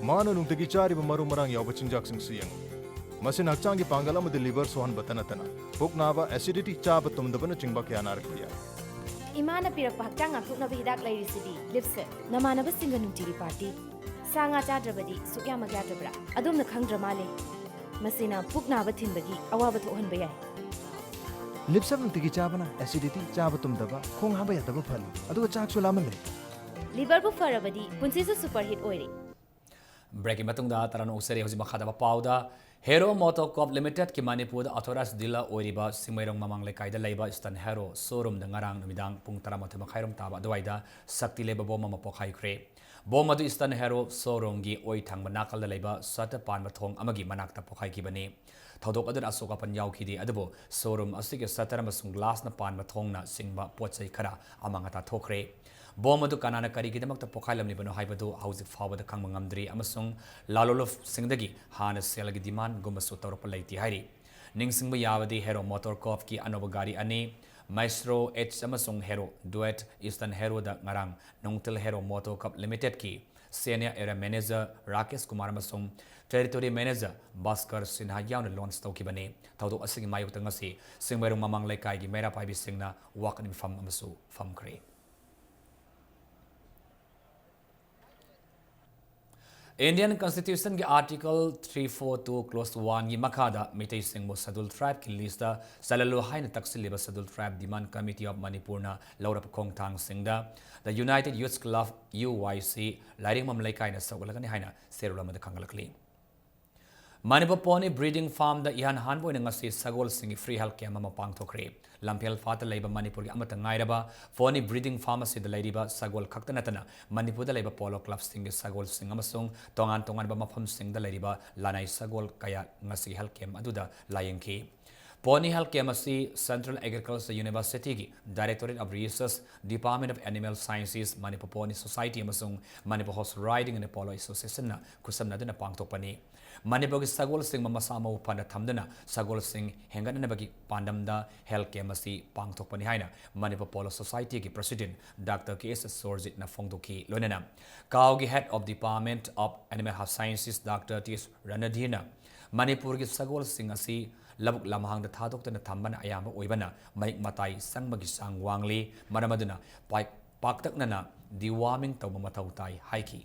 ꯃꯥꯅ ꯅꯨꯡꯇꯤꯒꯤ ꯆꯥꯔꯤꯕ ꯃꯔꯨ ꯃꯔꯥꯡ ꯌꯥꯎꯕ ꯆꯤꯟꯖꯥꯛꯁꯤꯡꯁꯨ ꯌꯦꯡꯉꯨ꯫ ꯃꯁꯤꯅ ꯍꯛꯆꯥꯡꯒꯤ ꯄꯥꯡꯒꯜ ꯑꯃꯗꯤ ꯂꯤꯚꯔ ꯁꯣꯛꯍꯟꯕꯇ ꯅꯠꯇꯅ ꯄꯨꯛ ꯅꯥꯕ, ꯑꯦꯁꯤꯗꯤꯇꯤ, ꯆꯥꯕ ꯇꯨꯝꯗꯕꯅꯆꯤꯡꯕ ꯀꯌꯥ ꯅꯥꯔꯛꯄ ꯌꯥꯏ꯫ ꯏꯃꯥꯅ ꯄꯤꯔꯛꯄ ꯍꯛꯆꯥꯡ ꯉꯥꯛꯊꯣꯛꯅꯕ ꯍꯤꯗꯥꯛ ꯂꯩꯔꯤꯁꯤꯗꯤ, ꯂꯤꯞꯁꯦ꯫ ꯅꯃꯥꯟꯅꯕꯁꯤꯡꯒ ꯅꯨꯡꯇꯤꯒꯤ ꯄꯥꯔꯇꯤ꯫ ꯁꯥ ꯉꯥ ꯆꯥꯗ꯭ꯔꯕꯗꯤ ꯁꯨꯛꯌꯥꯃꯛ ꯌꯥꯗ꯭ꯔꯕ꯭ꯔꯥ? ꯑꯗꯣꯝꯅ ꯈꯪꯗ꯭ꯔ ꯃꯥꯜꯂꯦ꯫ ꯃꯁꯤꯅ ꯄꯨꯛ ꯅꯥꯕ ꯊꯤꯟꯕꯒꯤ ꯑꯋꯥꯕ ꯊꯣꯛꯍꯟꯕ ꯌꯥꯏ꯫ ꯂꯤꯞꯁꯦꯞ ꯅꯨꯡꯇꯤꯒꯤ ꯆꯥꯕꯅ ꯑꯦꯁꯤꯗꯤꯇꯤ, ꯆꯥꯕ ꯇꯨꯝꯗꯕ, ꯈꯣꯡ ꯍꯥꯝꯕ ꯌꯥꯗꯕ ꯐꯍꯜꯂꯤ, ꯑꯗꯨꯒ ꯆꯥꯛꯁꯨ ꯂꯥꯝꯍꯜꯂꯦ꯫ ꯂꯤꯚꯔꯕꯨ ꯐꯔꯕꯗꯤ ꯄꯨꯟꯁꯤꯁꯨ ꯁꯨꯄꯔ ꯍꯤꯠ ꯑꯣꯏꯔꯦ꯫ ꯕ꯭ꯔꯦꯛꯀꯤ ꯃꯇꯨꯡꯗ ꯇꯔꯥꯝꯅ ꯑꯣꯛꯆꯔꯤ꯫ ꯍꯧꯖꯤꯛ ꯃꯈꯥ ꯇꯥꯕ ꯄꯥꯎꯗ, ꯍꯦꯔꯣ ꯃꯣꯇꯣ ꯀꯣꯔꯞ ꯂꯤꯃꯤꯇꯦꯗꯀꯤ ꯃꯅꯤꯄꯨꯔꯗ ꯑꯣꯊꯣꯔꯥꯏꯖ ꯗꯤꯂꯔ ꯑꯣꯏꯔꯤꯕ ꯁꯤꯡꯃꯩꯔꯣꯡ ꯃꯃꯥꯡ ꯂꯩꯀꯥꯏꯗ ꯂꯩꯕ ꯏꯁꯇꯟ ꯍꯦꯔꯣ ꯁꯣꯔꯨꯝꯗ ꯉꯔꯥꯡ ꯅꯨꯃꯤꯗꯥꯡ ꯄꯨꯡ ꯇꯔꯥꯃꯥꯊꯣꯏ ꯃꯈꯥꯏꯔꯣꯝ ꯇꯥꯕ ꯑꯗꯨꯋꯥꯏꯗ ꯁꯛꯇꯤ ꯂꯩꯕ ꯕꯣꯝ ꯑꯃ ꯄꯣꯈꯥꯏꯈ꯭ꯔꯦ꯫ ꯕꯣꯝ ꯑꯗꯨ ꯏꯁꯇꯟ ꯍꯦꯔꯣ ꯁꯣꯔꯨꯝꯒꯤ ꯑꯣꯏ ꯊꯪꯕ ꯅꯥꯀꯜꯗ ꯂꯩꯕ ꯁꯇꯔ ꯄꯥꯟꯕ ꯊꯣꯡ ꯑꯃꯒꯤ ꯃꯅꯥꯛꯇ ꯄꯣꯈꯥꯏꯈꯤꯕꯅꯤ꯫ ꯊꯧꯗꯣꯛ ꯑꯗꯨꯗ ꯑꯁꯣꯛ ꯑꯄꯟ ꯌꯥꯎꯈꯤꯗꯦ, ꯑꯗꯨꯕꯨ ꯁꯣꯔꯨꯝ ꯑꯁꯤꯒꯤ ꯁꯇꯔ ꯑꯃꯁꯨꯡ ꯒ꯭ꯂꯥꯁꯅ ꯄꯥꯟꯕ ꯊꯣꯡꯅ ꯆꯤꯡꯕ ꯄꯣꯠ ꯆꯩ ꯈꯔ ꯑꯃꯥꯡ ꯑꯇꯥ ꯊꯣꯛꯈ꯭ꯔꯦ꯫ ꯕꯣꯝ ꯑꯗꯨ ꯀꯅꯥꯅ ꯀꯔꯤꯒꯤꯗꯃꯛꯇ ꯄꯣꯈꯥꯏꯂꯝꯂꯤꯕꯅꯣ ꯍꯥꯏꯕꯗꯨ ꯍꯧꯖꯤꯛ ꯐꯥꯎꯕꯗ ꯈꯪꯕ ꯉꯝꯗ꯭ꯔꯤ ꯑꯃꯁꯨꯡ ꯂꯥꯂꯣꯟꯕꯁꯤꯡꯗꯒꯤ ꯍꯥꯟꯅ ꯁꯦꯜꯒꯤ ꯗꯤꯃꯥꯟꯒꯨꯝꯕꯁꯨ ꯇꯧꯔꯛꯄ ꯂꯩꯇꯦ ꯍꯥꯏꯔꯤ꯫ ꯅꯤꯡꯁꯤꯡꯕ ꯌꯥꯕꯗꯤ, ꯍꯦꯔꯣ ꯃꯣꯇꯣꯔ ꯀꯣꯔꯞꯀꯤ ꯑꯅꯧꯕ ꯒꯥꯔꯤ ꯑꯅꯤ, ꯃꯥꯏꯁ꯭ꯇ꯭ꯔꯣ ꯑꯦꯆ ꯑꯃꯁꯨꯡ ꯍꯦꯔꯣ ꯗꯨꯋꯦꯠ, ꯏꯁꯇꯟ ꯍꯦꯔꯣꯗ ꯉꯔꯥꯡ ꯅꯨꯡꯊꯤꯜ ꯍꯦꯔꯣ ꯃꯣꯇꯣꯔ ꯀꯣꯔꯞ ꯂꯤꯃꯤꯇꯦꯗꯀꯤ senior area manager Rakesh Kumar ꯑꯃꯁꯨꯡ ꯇꯦꯔꯤꯇꯣꯔꯤ ꯃꯦꯅꯦꯖꯔ ꯚꯥꯁꯀꯔ ꯁꯤꯟꯍꯥ ꯌꯥꯎꯅ ꯂꯣꯟꯆ ꯇꯧꯈꯤꯕꯅꯤ꯫ ꯊꯧꯗꯣꯛ ꯑꯁꯤꯒꯤ ꯃꯥꯌꯣꯛꯇ ꯉꯁꯤ ꯁꯤꯡꯃꯩꯔꯣꯡ ꯃꯃꯥꯡ ꯂꯩꯀꯥꯏꯒꯤ ꯃꯩꯔꯥ ꯄꯥꯏꯕꯤꯁꯤꯡꯅ ꯋꯥꯀꯠ ꯃꯤꯐꯝ ꯑꯃꯁꯨ ꯐꯝꯈ꯭ꯔꯦ꯫ Indian Constitutionꯒꯤ Article three four two Clause oneꯒꯤ ꯃꯈꯥꯗ ꯃꯤꯇꯩꯁꯤꯡꯕꯨ Scheduled Tribeꯀꯤ listꯇ ꯆꯜꯍꯜꯂꯨ ꯍꯥꯏꯅ ꯇꯛꯁꯤꯜꯂꯤꯕ Scheduled Tribe Demand Committee of Manipurꯅ ꯂꯧꯔꯕ ꯈꯣꯡꯊꯥꯡꯁꯤꯡꯗ The United Youth Club, UYC, ꯂꯥꯏꯔꯤꯛꯃꯝ ꯂꯩꯀꯥꯏꯅ ꯁꯧꯒꯠꯂꯒꯅꯤ ꯍꯥꯏꯅ ꯁꯦꯔꯨꯜ ꯑꯃꯗ ꯈꯪꯍꯜꯂꯛꯂꯤ꯫ ꯃꯅꯤꯄꯨꯔ pony breeding farmꯗ ꯏꯍꯥꯟ ꯍꯥꯟꯕ ꯑꯣꯏꯅ ꯉꯁꯤ ꯁꯒꯣꯜꯁꯤꯡꯒꯤ free health camp ꯑꯃ ꯄꯥꯡꯊꯣꯛꯈ꯭ꯔꯦ꯫ ꯂꯝꯐꯦꯜ ꯐꯥꯠꯇ ꯂꯩꯕ ꯃꯅꯤꯄꯨꯔꯒꯤ ꯑꯃꯠꯇ ꯉꯥꯏꯔꯕ pony breeding farm ꯑꯁꯤꯗ ꯂꯩꯔꯤꯕ ꯁꯒꯣꯜ ꯈꯛꯇ ꯅꯠꯇꯅ ꯃꯅꯤꯄꯨꯔꯗ ꯂꯩꯕ polo clubꯁꯤꯡꯒꯤ ꯁꯒꯣꯜꯁꯤꯡ ꯑꯃꯁꯨꯡ ꯇꯣꯉꯥꯟ ꯇꯣꯉꯥꯟꯕ ꯃꯐꯝꯁꯤꯡꯗ ꯂꯩꯔꯤꯕ ꯂꯅꯥꯏ ꯁꯒꯣꯜ ꯀꯌꯥ ꯉꯁꯤ health camp ꯑꯗꯨꯗ ꯂꯥꯌꯦꯡꯈꯤ꯫ Pony Health Camp ꯑꯁꯤ Central Agriculture University ꯒꯤ Directorate of Research, Department of Animal Sciences, Manipur Pony Society ꯑꯃꯁꯨꯡ Manipur Horse Riding and Polo Association ꯅ ꯈꯨꯠꯁꯝꯅꯗꯨꯅ ꯄꯥꯡꯊꯣꯛꯄꯅꯤ꯫ ꯃꯅꯤꯄꯨꯔꯒꯤ ꯁꯒꯣꯜꯁꯤꯡꯕꯨ ꯃꯁꯥ ꯃꯎ ꯐꯅ ꯊꯝꯗꯨꯅ ꯁꯒꯣꯜꯁꯤꯡ ꯍꯦꯟꯒꯠꯅꯅꯕꯒꯤ ꯄꯥꯟꯗꯝꯗ health camp ꯑꯁꯤ ꯄꯥꯡꯊꯣꯛꯄꯅꯤ ꯍꯥꯏꯅ Manipur Polo Society ꯒꯤ President Doctor K S ꯁꯣꯔꯖꯤꯠꯅ ꯐꯣꯡꯗꯣꯛꯈꯤ꯫ ꯂꯣꯏꯅꯅ CAW ꯒꯤ Head of Department of Animal Health Sciences Doctor T S ꯔꯅꯙꯤꯔꯅ ꯃꯅꯤꯄꯨꯔꯒꯤ ꯁꯒꯣꯜꯁꯤꯡ ꯑꯁꯤ ꯂꯧꯕꯨꯛ ꯂꯝꯍꯥꯡꯗ ꯊꯥꯗꯣꯛꯇꯨꯅ ꯊꯝꯕꯅ ꯑꯌꯥꯝꯕ ꯑꯣꯏꯕꯅ ꯃꯍꯤꯛ ꯃꯇꯥꯏ ꯆꯪꯕꯒꯤ ꯆꯥꯡ ꯋꯥꯡꯂꯤ, ꯃꯔꯝ ꯑꯗꯨꯅ ꯄꯥꯏ-, ꯄꯥꯛꯇꯛꯅꯅ deworming ꯇꯧꯕ ꯃꯊꯧ ꯇꯥꯏ ꯍꯥꯏꯈꯤ꯫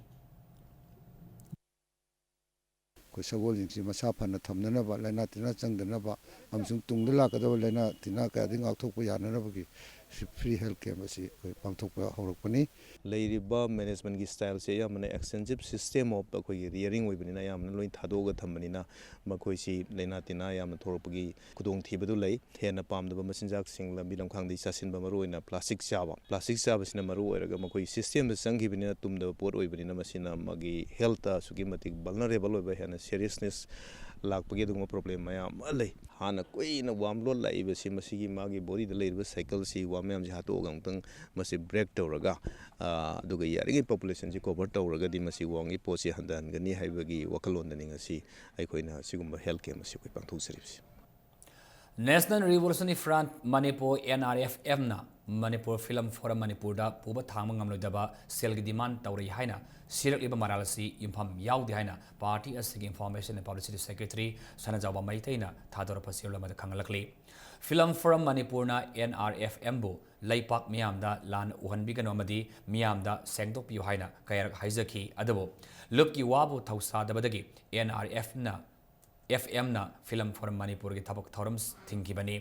ꯑꯩꯈꯣꯏ ꯁꯒꯣꯜꯁꯤꯡꯁꯤ ꯃꯁꯥ ꯐꯅ ꯊꯝꯅꯅꯕ, ꯂꯥꯏꯅꯥ ꯇꯤꯟꯅꯥ ꯆꯪꯗꯅꯕ ꯑꯃꯁꯨꯡ ꯇꯨꯡꯗ ꯂꯥꯛꯀꯗꯕ ꯂꯥꯏꯅꯥ ꯇꯤꯟꯅꯥ ꯀꯌꯥꯗꯒꯤ ꯉꯥꯛꯊꯣꯛꯄ ꯌꯥꯅꯅꯕꯒꯤ ꯁꯤ free health camp ꯑꯁꯤ ꯑꯩꯈꯣꯏ ꯄꯥꯡꯊꯣꯛꯄ ꯍꯧꯔꯛꯄꯅꯤ꯫ ꯂꯩꯔꯤꯕ management ꯀꯤ style ꯁꯦ ꯑꯌꯥꯝꯕꯅ extensive system of ꯑꯩꯈꯣꯏꯒꯤ rearing ꯑꯣꯏꯕꯅꯤꯅ ꯑꯌꯥꯝꯕꯅ ꯂꯣꯏ ꯊꯥꯗꯣꯛꯑꯒ ꯊꯝꯕꯅꯤꯅ ꯃꯈꯣꯏꯁꯤ ꯂꯥꯏꯅꯥ ꯇꯤꯟꯅꯥ ꯌꯥꯝꯅ ꯊꯣꯛꯂꯛꯄꯒꯤ ꯈꯨꯗꯣꯡꯊꯤꯕꯗꯨ ꯂꯩ꯫ ꯍꯦꯟꯅ ꯄꯥꯝꯗꯕ ꯃꯆꯤꯟꯖꯥꯛꯁꯤꯡ ꯂꯝꯕꯤ ꯂꯝꯈꯥꯡꯗꯒꯤ ꯆꯥꯁꯤꯟꯕ, ꯃꯔꯨꯑꯣꯏꯅ plastic ꯆꯥꯕ꯫ Plastic ꯆꯥꯕꯁꯤꯅ ꯃꯔꯨ ꯑꯣꯏꯔꯒ ꯃꯈꯣꯏ system ꯗ ꯆꯪꯈꯤꯕꯅꯤꯅ ꯇꯨꯝꯗꯕ ꯄꯣꯠ ꯑꯣꯏꯕꯅꯤꯅ ꯃꯁꯤꯅ ꯃꯥꯒꯤ health ꯇ ꯑꯁꯨꯛꯀꯤ ꯃꯇꯤꯛ vulnerable ꯑꯣꯏꯕ, ꯍꯦꯟꯅ seriousness ꯂꯥꯛꯄꯒꯤ ꯑꯗꯨꯒꯨꯝꯕ problem ꯃꯌꯥꯝ ꯑꯃ ꯂꯩ꯫ ꯍꯥꯟꯅ ꯀꯨꯏꯅ worm ꯂꯣꯠ ꯂꯥꯛꯏꯕꯁꯤ ꯃꯁꯤꯒꯤ ꯃꯥꯒꯤ body ꯗ ꯂꯩꯔꯤꯕ cycle ꯁꯤ worm ꯃꯌꯥꯝꯁꯤ ꯍꯥꯠꯇꯣꯛꯑꯒ ꯑꯃꯨꯛꯇꯪ ꯃꯁꯤ break ꯇꯧꯔꯒ, ꯑ, ꯑꯗꯨꯒ ꯌꯥꯔꯤꯉꯩ population ꯁꯤ cover ꯇꯧꯔꯒꯗꯤ ꯃꯁꯤ worm ꯒꯤ ꯄꯣꯠꯁꯤ ꯍꯟꯊꯍꯟꯒꯅꯤ ꯍꯥꯏꯕꯒꯤ ꯋꯥꯈꯜꯂꯣꯟꯗꯅꯤ ꯉꯁꯤ ꯑꯩꯈꯣꯏꯅ ꯁꯤꯒꯨꯝꯕ health camp ꯑꯁꯤ ꯑꯩꯈꯣꯏ ꯄꯥꯡꯊꯣꯛꯆꯔꯤꯕꯁꯤ꯫ National Revolutionary Front Manipur, N R F M ꯅ Manipur Film Forum ꯃꯅꯤꯄꯨꯔꯗ ꯄꯨꯕ ꯊꯥꯡꯕ ꯉꯝꯂꯣꯏꯗꯕ ꯁꯦꯜꯒꯤ demand ꯇꯧꯔꯤ ꯍꯥꯏꯅ ꯁꯤꯔꯛꯂꯤꯕ ꯃꯔꯥꯜ ꯑꯁꯤ ꯌꯨꯝꯐꯝ ꯌꯥꯎꯗꯦ ꯍꯥꯏꯅ party ꯑꯁꯤꯒꯤ Information and Publicity Secretary ꯁꯅꯥꯖꯥꯎꯕ ꯃꯩꯇꯩꯅ ꯊꯥꯗꯣꯔꯛꯄ ꯆꯦꯔꯣꯜ ꯑꯃꯗ ꯈꯪꯍꯜꯂꯛꯂꯤ꯫ Film Forum ꯃꯅꯤꯄꯨꯔꯅ N R F M ꯕꯨ ꯂꯩꯄꯥꯛ ꯃꯤꯌꯥꯝꯗ ꯂꯥꯟ ꯎꯍꯟꯕꯤꯒꯅꯨ ꯑꯃꯗꯤ ꯃꯤꯌꯥꯝꯗ ꯁꯦꯡꯗꯣꯛꯄꯤꯌꯨ ꯍꯥꯏꯅ ꯀꯌꯥꯔꯛ ꯍꯥꯏꯖꯈꯤ꯫ ꯑꯗꯨꯕꯨ ꯂꯨꯞꯀꯤ ꯋꯥꯕꯨ ꯊꯧꯁꯥꯗꯕꯗꯒꯤ N R F ꯅ F M ꯅ Film Forum ꯃꯅꯤꯄꯨꯔꯒꯤ ꯊꯕꯛ ꯊꯧꯔꯝ ꯊꯤꯡꯈꯤꯕꯅꯤ꯫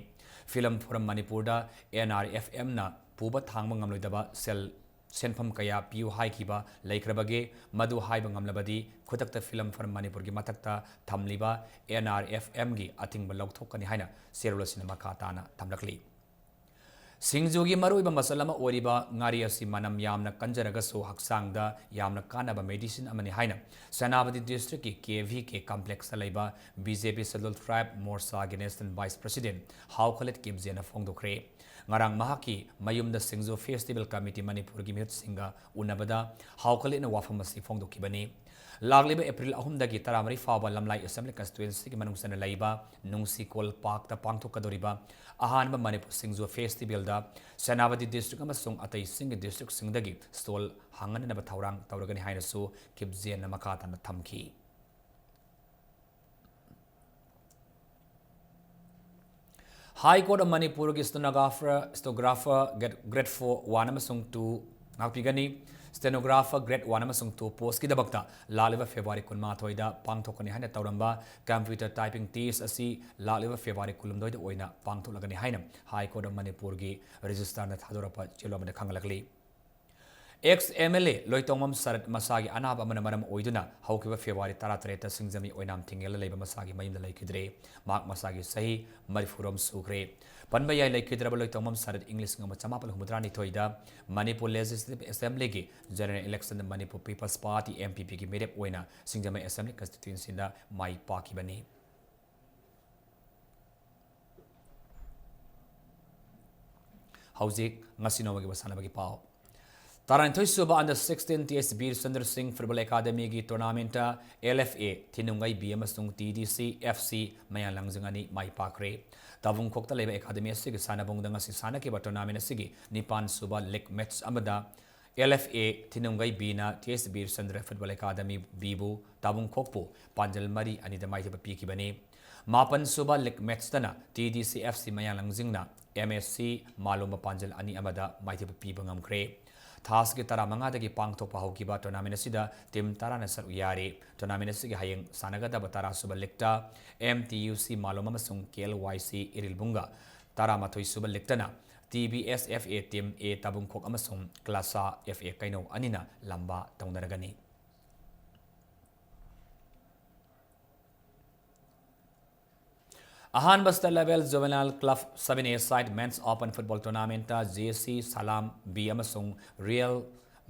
Film Forum ꯃꯅꯤꯄꯨꯔꯗ N R F M ꯅ ꯄꯨꯕ ꯊꯥꯡꯕ ꯉꯝꯂꯣꯏꯗꯕ ꯁꯦꯜ, ꯁꯦꯟꯐꯝ ꯀꯌꯥ ꯄꯤꯌꯨ ꯍꯥꯏꯈꯤꯕ ꯂꯩꯈ꯭ꯔꯕꯒꯦ? ꯃꯗꯨ ꯍꯥꯏꯕ ꯉꯝꯂꯕꯗꯤ ꯈꯨꯗꯛꯇ Film Forum ꯃꯅꯤꯄꯨꯔꯒꯤ ꯃꯊꯛꯇ ꯊꯝꯂꯤꯕ N R F M ꯒꯤ ꯑꯊꯤꯡꯕ ꯂꯧꯊꯣꯛꯀꯅꯤ ꯍꯥꯏꯅ ꯆꯦꯔꯣꯜ ꯑꯁꯤꯅ ꯃꯈꯥ ꯇꯥꯅ ꯊꯝꯂꯛꯂꯤ꯫ ꯁꯤꯡꯖꯨꯒꯤ ꯃꯔꯨꯑꯣꯏꯕ ꯃꯆꯜ ꯑꯃ ꯑꯣꯏꯔꯤꯕ ꯉꯥꯔꯤ ꯑꯁꯤ ꯃꯅꯝ ꯌꯥꯝꯅ ꯀꯟꯖꯔꯒꯁꯨ ꯍꯛꯆꯥꯡꯗ ꯌꯥꯝꯅ ꯀꯥꯟꯅꯕ medicine ꯑꯃꯅꯤ ꯍꯥꯏꯅ ꯁꯦꯅꯥꯄꯇꯤ districtꯀꯤ KVK complexꯇ ꯂꯩꯕ BJP Scheduled Tribe Morchaꯒꯤ National Vice President ꯍꯥꯎ ꯈꯂꯤꯠ ꯀꯤꯞꯖꯦꯅ ꯐꯣꯡꯗꯣꯛꯈ꯭ꯔꯦ꯫ ꯉꯔꯥꯡ ꯃꯍꯥꯛꯀꯤ ꯃꯌꯨꯝꯗ ꯁꯤꯡꯖꯨ festival committee ꯃꯅꯤꯄꯨꯔꯒꯤ ꯃꯤꯍꯨꯠꯁꯤꯡꯒ ꯎꯅꯕꯗ ꯍꯥꯎ ꯈꯂꯤꯠꯅ ꯋꯥꯐꯝ ꯑꯁꯤ ꯐꯣꯡꯗꯣꯛꯈꯤꯕꯅꯤ꯫ ꯂꯥꯛꯂꯤꯕ April ꯑꯍꯨꯝꯗꯒꯤ ꯇꯔꯥꯃꯔꯤ ꯐꯥꯎꯕ ꯂꯝꯂꯥꯏ Assembly Constituencyꯒꯤ ꯃꯅꯨꯡ ꯆꯟꯅ ꯂꯩꯕ ꯅꯨꯡꯁꯤꯀꯣꯜ Parkꯇ ꯄꯥꯡꯊꯣꯛꯀꯗꯧꯔꯤꯕ ꯑꯍꯥꯟꯕ ꯃꯅꯤꯄꯨꯔ ꯁꯤꯡꯖꯨ festivalꯗ ꯁꯦꯅꯥꯄꯇꯤ district ꯑꯃꯁꯨꯡ ꯑꯇꯩꯁꯤꯡꯒꯤ districtꯁꯤꯡꯗꯒꯤ stall ꯍꯥꯡꯍꯟꯅꯕ ꯊꯧꯔꯥꯡ ꯇꯧꯔꯒꯅꯤ ꯍꯥꯏꯅꯁꯨ ꯀꯤꯞꯖꯦꯟꯅ ꯃꯈꯥ ꯇꯥꯅ ꯊꯝꯈꯤ꯫ High Court of ꯃꯅꯤꯄꯨꯔꯒꯤ stenographer, stenographer grade, grade four, one ꯑꯃꯁꯨꯡ two ꯉꯥꯛꯄꯤꯒꯅꯤ꯫ Stenographer grade one ꯑꯃꯁꯨꯡ two postꯀꯤꯗꯃꯛꯇ ꯂꯥꯛꯂꯤꯕ February ꯀꯨꯟꯃꯥꯊꯣꯏꯗ ꯄꯥꯡꯊꯣꯛꯀꯅꯤ ꯍꯥꯏꯅ ꯇꯧꯔꯝꯕ computer typing test ꯑꯁꯤ ꯂꯥꯛꯂꯤꯕ February ꯀꯨꯟꯍꯨꯝꯗꯣꯏꯗ ꯑꯣꯏꯅ ꯄꯥꯡꯊꯣꯛꯂꯒꯅꯤ ꯍꯥꯏꯅ High Court of ꯃꯅꯤꯄꯨꯔꯒꯤ registrarꯅ ꯊꯥꯗꯣꯔꯛꯄ ꯆꯦꯔꯣꯜ ꯑꯃꯗ ꯈꯪꯍꯜꯂꯛꯂꯤ꯫ Ex MLA ꯂꯣꯏꯇꯣꯡꯕꯝ ꯁꯔꯠ ꯃꯁꯥꯒꯤ ꯑꯅꯥꯕ ꯑꯃꯅ ꯃꯔꯝ ꯑꯣꯏꯗꯨꯅ ꯍꯧꯈꯤꯕ February ꯇꯔꯥꯇꯔꯦꯠꯇ ꯁꯤꯡꯖꯃꯩ ꯑꯣꯏꯅꯥꯝ ꯊꯤꯡꯉꯦꯜꯗ ꯂꯩꯕ ꯃꯁꯥꯒꯤ ꯃꯌꯨꯝꯗ ꯂꯩꯈꯤꯗ꯭ꯔꯦ꯫ ꯃꯍꯥꯛ ꯃꯁꯥꯒꯤ ꯆꯍꯤ ꯃꯔꯤꯐꯨꯔꯣꯝ ꯁꯨꯈ꯭ꯔꯦ꯫ ꯄꯟꯕ ꯌꯥꯏ, ꯂꯩꯈꯤꯗ꯭ꯔꯕ ꯂꯣꯏꯇꯣꯡꯕꯝ ꯁꯔꯠ ꯏꯪ ꯂꯤꯁꯤꯡ ꯑꯃ ꯆꯃꯥꯄꯜ ꯍꯨꯝꯐꯨꯇꯔꯥꯅꯤꯊꯣꯏꯗ Manipur Legislative Assemblyꯒꯤ general electionꯗ Manipur People's Party, MPPꯒꯤ ꯃꯤꯔꯦꯞ ꯑꯣꯏꯅ ꯁꯤꯡꯖꯃꯩ Assembly Constituencyꯗ ꯃꯥꯏ ꯄꯥꯛꯈꯤꯕꯅꯤ꯫ ꯍꯧꯖꯤꯛ ꯉꯁꯤ ꯅꯣꯡꯃꯒꯤ ꯃꯁꯥꯟꯅꯕꯒꯤ ꯄꯥꯎ꯫ ꯇꯔꯥꯅꯤꯊꯣꯏ ꯁꯨꯕ Under sixteen T S ꯕꯤꯔ ꯆꯟꯗ꯭ꯔ ꯁꯤꯡ Football Academyꯒꯤ tournamentꯇ LFA ꯊꯤꯅꯨꯡꯒꯩ B ꯑꯃꯁꯨꯡ TDC FC ꯃꯌꯥꯡ ꯂꯥꯡꯖꯤꯡ ꯑꯅꯤ ꯃꯥꯏ ꯄꯥꯛꯈ꯭ꯔꯦ꯫ ꯇꯥꯕꯨꯡꯈꯣꯛꯇ ꯂꯩꯕ academy ꯑꯁꯤꯒꯤ ꯁꯥꯟꯅꯕꯨꯡꯗ ꯉꯁꯤ ꯁꯥꯟꯅꯈꯤꯕ tournament ꯑꯁꯤꯒꯤ ꯅꯤꯄꯥꯟ ꯁꯨꯕ league match ꯑꯃꯗ LFA ꯊꯤꯅꯨꯡꯒꯩ Bꯅ TS ꯕꯤꯔ ꯆꯟꯗ꯭ꯔ Football Academy Bꯕꯨ, ꯇꯥꯕꯨꯡꯈꯣꯛꯄꯨ ꯄꯥꯟꯖꯜ ꯃꯔꯤ ꯑꯅꯤꯗ ꯃꯥꯏꯊꯤꯕ ꯄꯤꯈꯤꯕꯅꯤ꯫ ꯃꯥꯄꯟ ꯁꯨꯕ league matchꯇꯅ TDC FC ꯃꯌꯥꯡ ꯂꯥꯡꯖꯤꯡꯅ MSC ꯃꯥꯂꯣꯝꯕ ꯄꯥꯟꯖꯜ ꯑꯅꯤ ꯑꯃꯗ ꯃꯥꯏꯊꯤꯕ ꯄꯤꯕ ꯉꯝꯈ꯭ꯔꯦ꯫ ꯊꯥꯁꯤꯒꯤ ꯇꯔꯥꯃꯉꯥꯗꯒꯤ ꯄꯥꯡꯊꯣꯛꯄ ꯍꯧꯈꯤꯕ tournament ꯑꯁꯤꯗ team ꯇꯔꯥꯅ ꯁꯔꯨꯛ ꯌꯥꯔꯤ꯫ Tournament ꯑꯁꯤꯒꯤ ꯍꯌꯦꯡ ꯁꯥꯟꯅꯒꯗꯕ ꯇꯔꯥ ꯁꯨꯕ leagueꯇ MTUC ꯃꯥꯂꯣꯝ ꯑꯃꯁꯨꯡ KLYC ꯏꯔꯤꯜꯕꯨꯡꯒ, ꯇꯔꯥꯃꯥꯊꯣꯏ ꯁꯨꯕ leagueꯇꯅ TBSFA team A ꯇꯥꯕꯨꯡꯈꯣꯛ ꯑꯃꯁꯨꯡ Classa FA ꯀꯩꯅꯧ ꯑꯅꯤꯅ ꯂꯝꯕꯥ ꯇꯧꯅꯔꯒꯅꯤ꯫ ꯑꯍꯥꯟꯕ State Level Juvenile Club Seven A Side Men's Open Football Tournamentꯇ J C Salam B ꯑꯃꯁꯨꯡ Real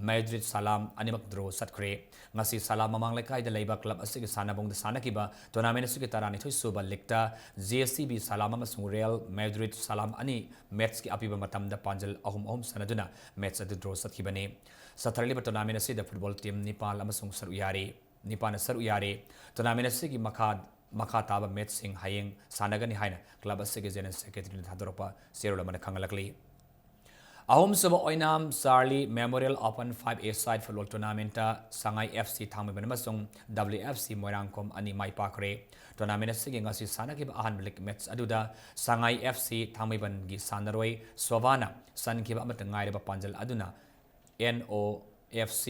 Madrid Salam ꯑꯅꯤꯃꯛ draw ꯆꯠꯈ꯭ꯔꯦ꯫ ꯉꯁꯤ ꯁꯂꯥꯝ ꯃꯃꯥꯡ ꯂꯩꯀꯥꯏꯗ ꯂꯩꯕ club ꯑꯁꯤꯒꯤ ꯁꯥꯟꯅꯕꯨꯡꯗ ꯁꯥꯟꯅꯈꯤꯕ tournamentꯁꯤꯒꯤ ꯇꯔꯥꯅꯤꯊꯣꯏ ꯁꯨꯕ leagueꯇ J C B Salam ꯑꯃꯁꯨꯡ Real Madrid Salam ꯑꯅꯤ matchꯀꯤ ꯑꯄꯤꯕ ꯃꯇꯝꯗ ꯄꯥꯟꯖꯜ ꯑꯍꯨꯝ ꯑꯍꯨꯝ ꯁꯥꯟꯅꯗꯨꯅ match ꯑꯗꯨ draw ꯆꯠꯈꯤꯕꯅꯤ꯫ ꯆꯠꯊꯔꯛꯂꯤꯕ tournament ꯑꯁꯤꯗ football team ꯅꯤꯄꯥꯜ ꯑꯃꯁꯨꯡ ꯁꯔꯨꯛ ꯌꯥꯔꯤ, ꯅꯤꯄꯥꯜꯅ ꯁꯔꯨꯛ ꯌꯥꯔꯤ꯫ Tournament ꯑꯁꯤꯒꯤ ꯃꯈꯥ, ꯃꯈꯥ ꯇꯥꯕ matchꯁꯤꯡ ꯍꯌꯦꯡ ꯁꯥꯟꯅꯒꯅꯤ ꯍꯥꯏꯅ club ꯑꯁꯤꯒꯤ General Secretaryꯅ ꯊꯥꯗꯣꯔꯛꯄ ꯆꯦꯔꯣꯜ ꯑꯃꯅ ꯈꯪꯍꯜꯂꯛꯂꯤ꯫ ꯑꯍꯨꯝꯁꯨꯕ ꯑꯣꯏꯅꯥꯝ Charlie Memorial Open Five A Side Football Tournamentꯇ Sangai F C ꯊꯥꯡꯃꯩꯕꯟ ꯑꯃꯁꯨꯡ W F C ꯃꯣꯏꯔꯥꯡꯈꯣꯝ ꯑꯅꯤ ꯃꯥꯏ ꯄꯥꯛꯈ꯭ꯔꯦ꯫ Tournament ꯑꯁꯤꯒꯤ ꯉꯁꯤ ꯁꯥꯟꯅꯈꯤꯕ ꯑꯍꯥꯟꯕ league match ꯑꯗꯨꯗ ꯁꯉꯥꯏ F C ꯊꯥꯡꯃꯩꯕꯟꯒꯤ ꯁꯥꯟꯅꯔꯣꯏ ꯁꯣꯚꯥꯅ ꯆꯟꯈꯤꯕ ꯑꯃꯠꯇ ꯉꯥꯏꯔꯕ ꯄꯥꯟꯖꯜ ꯑꯗꯨꯅ N O F C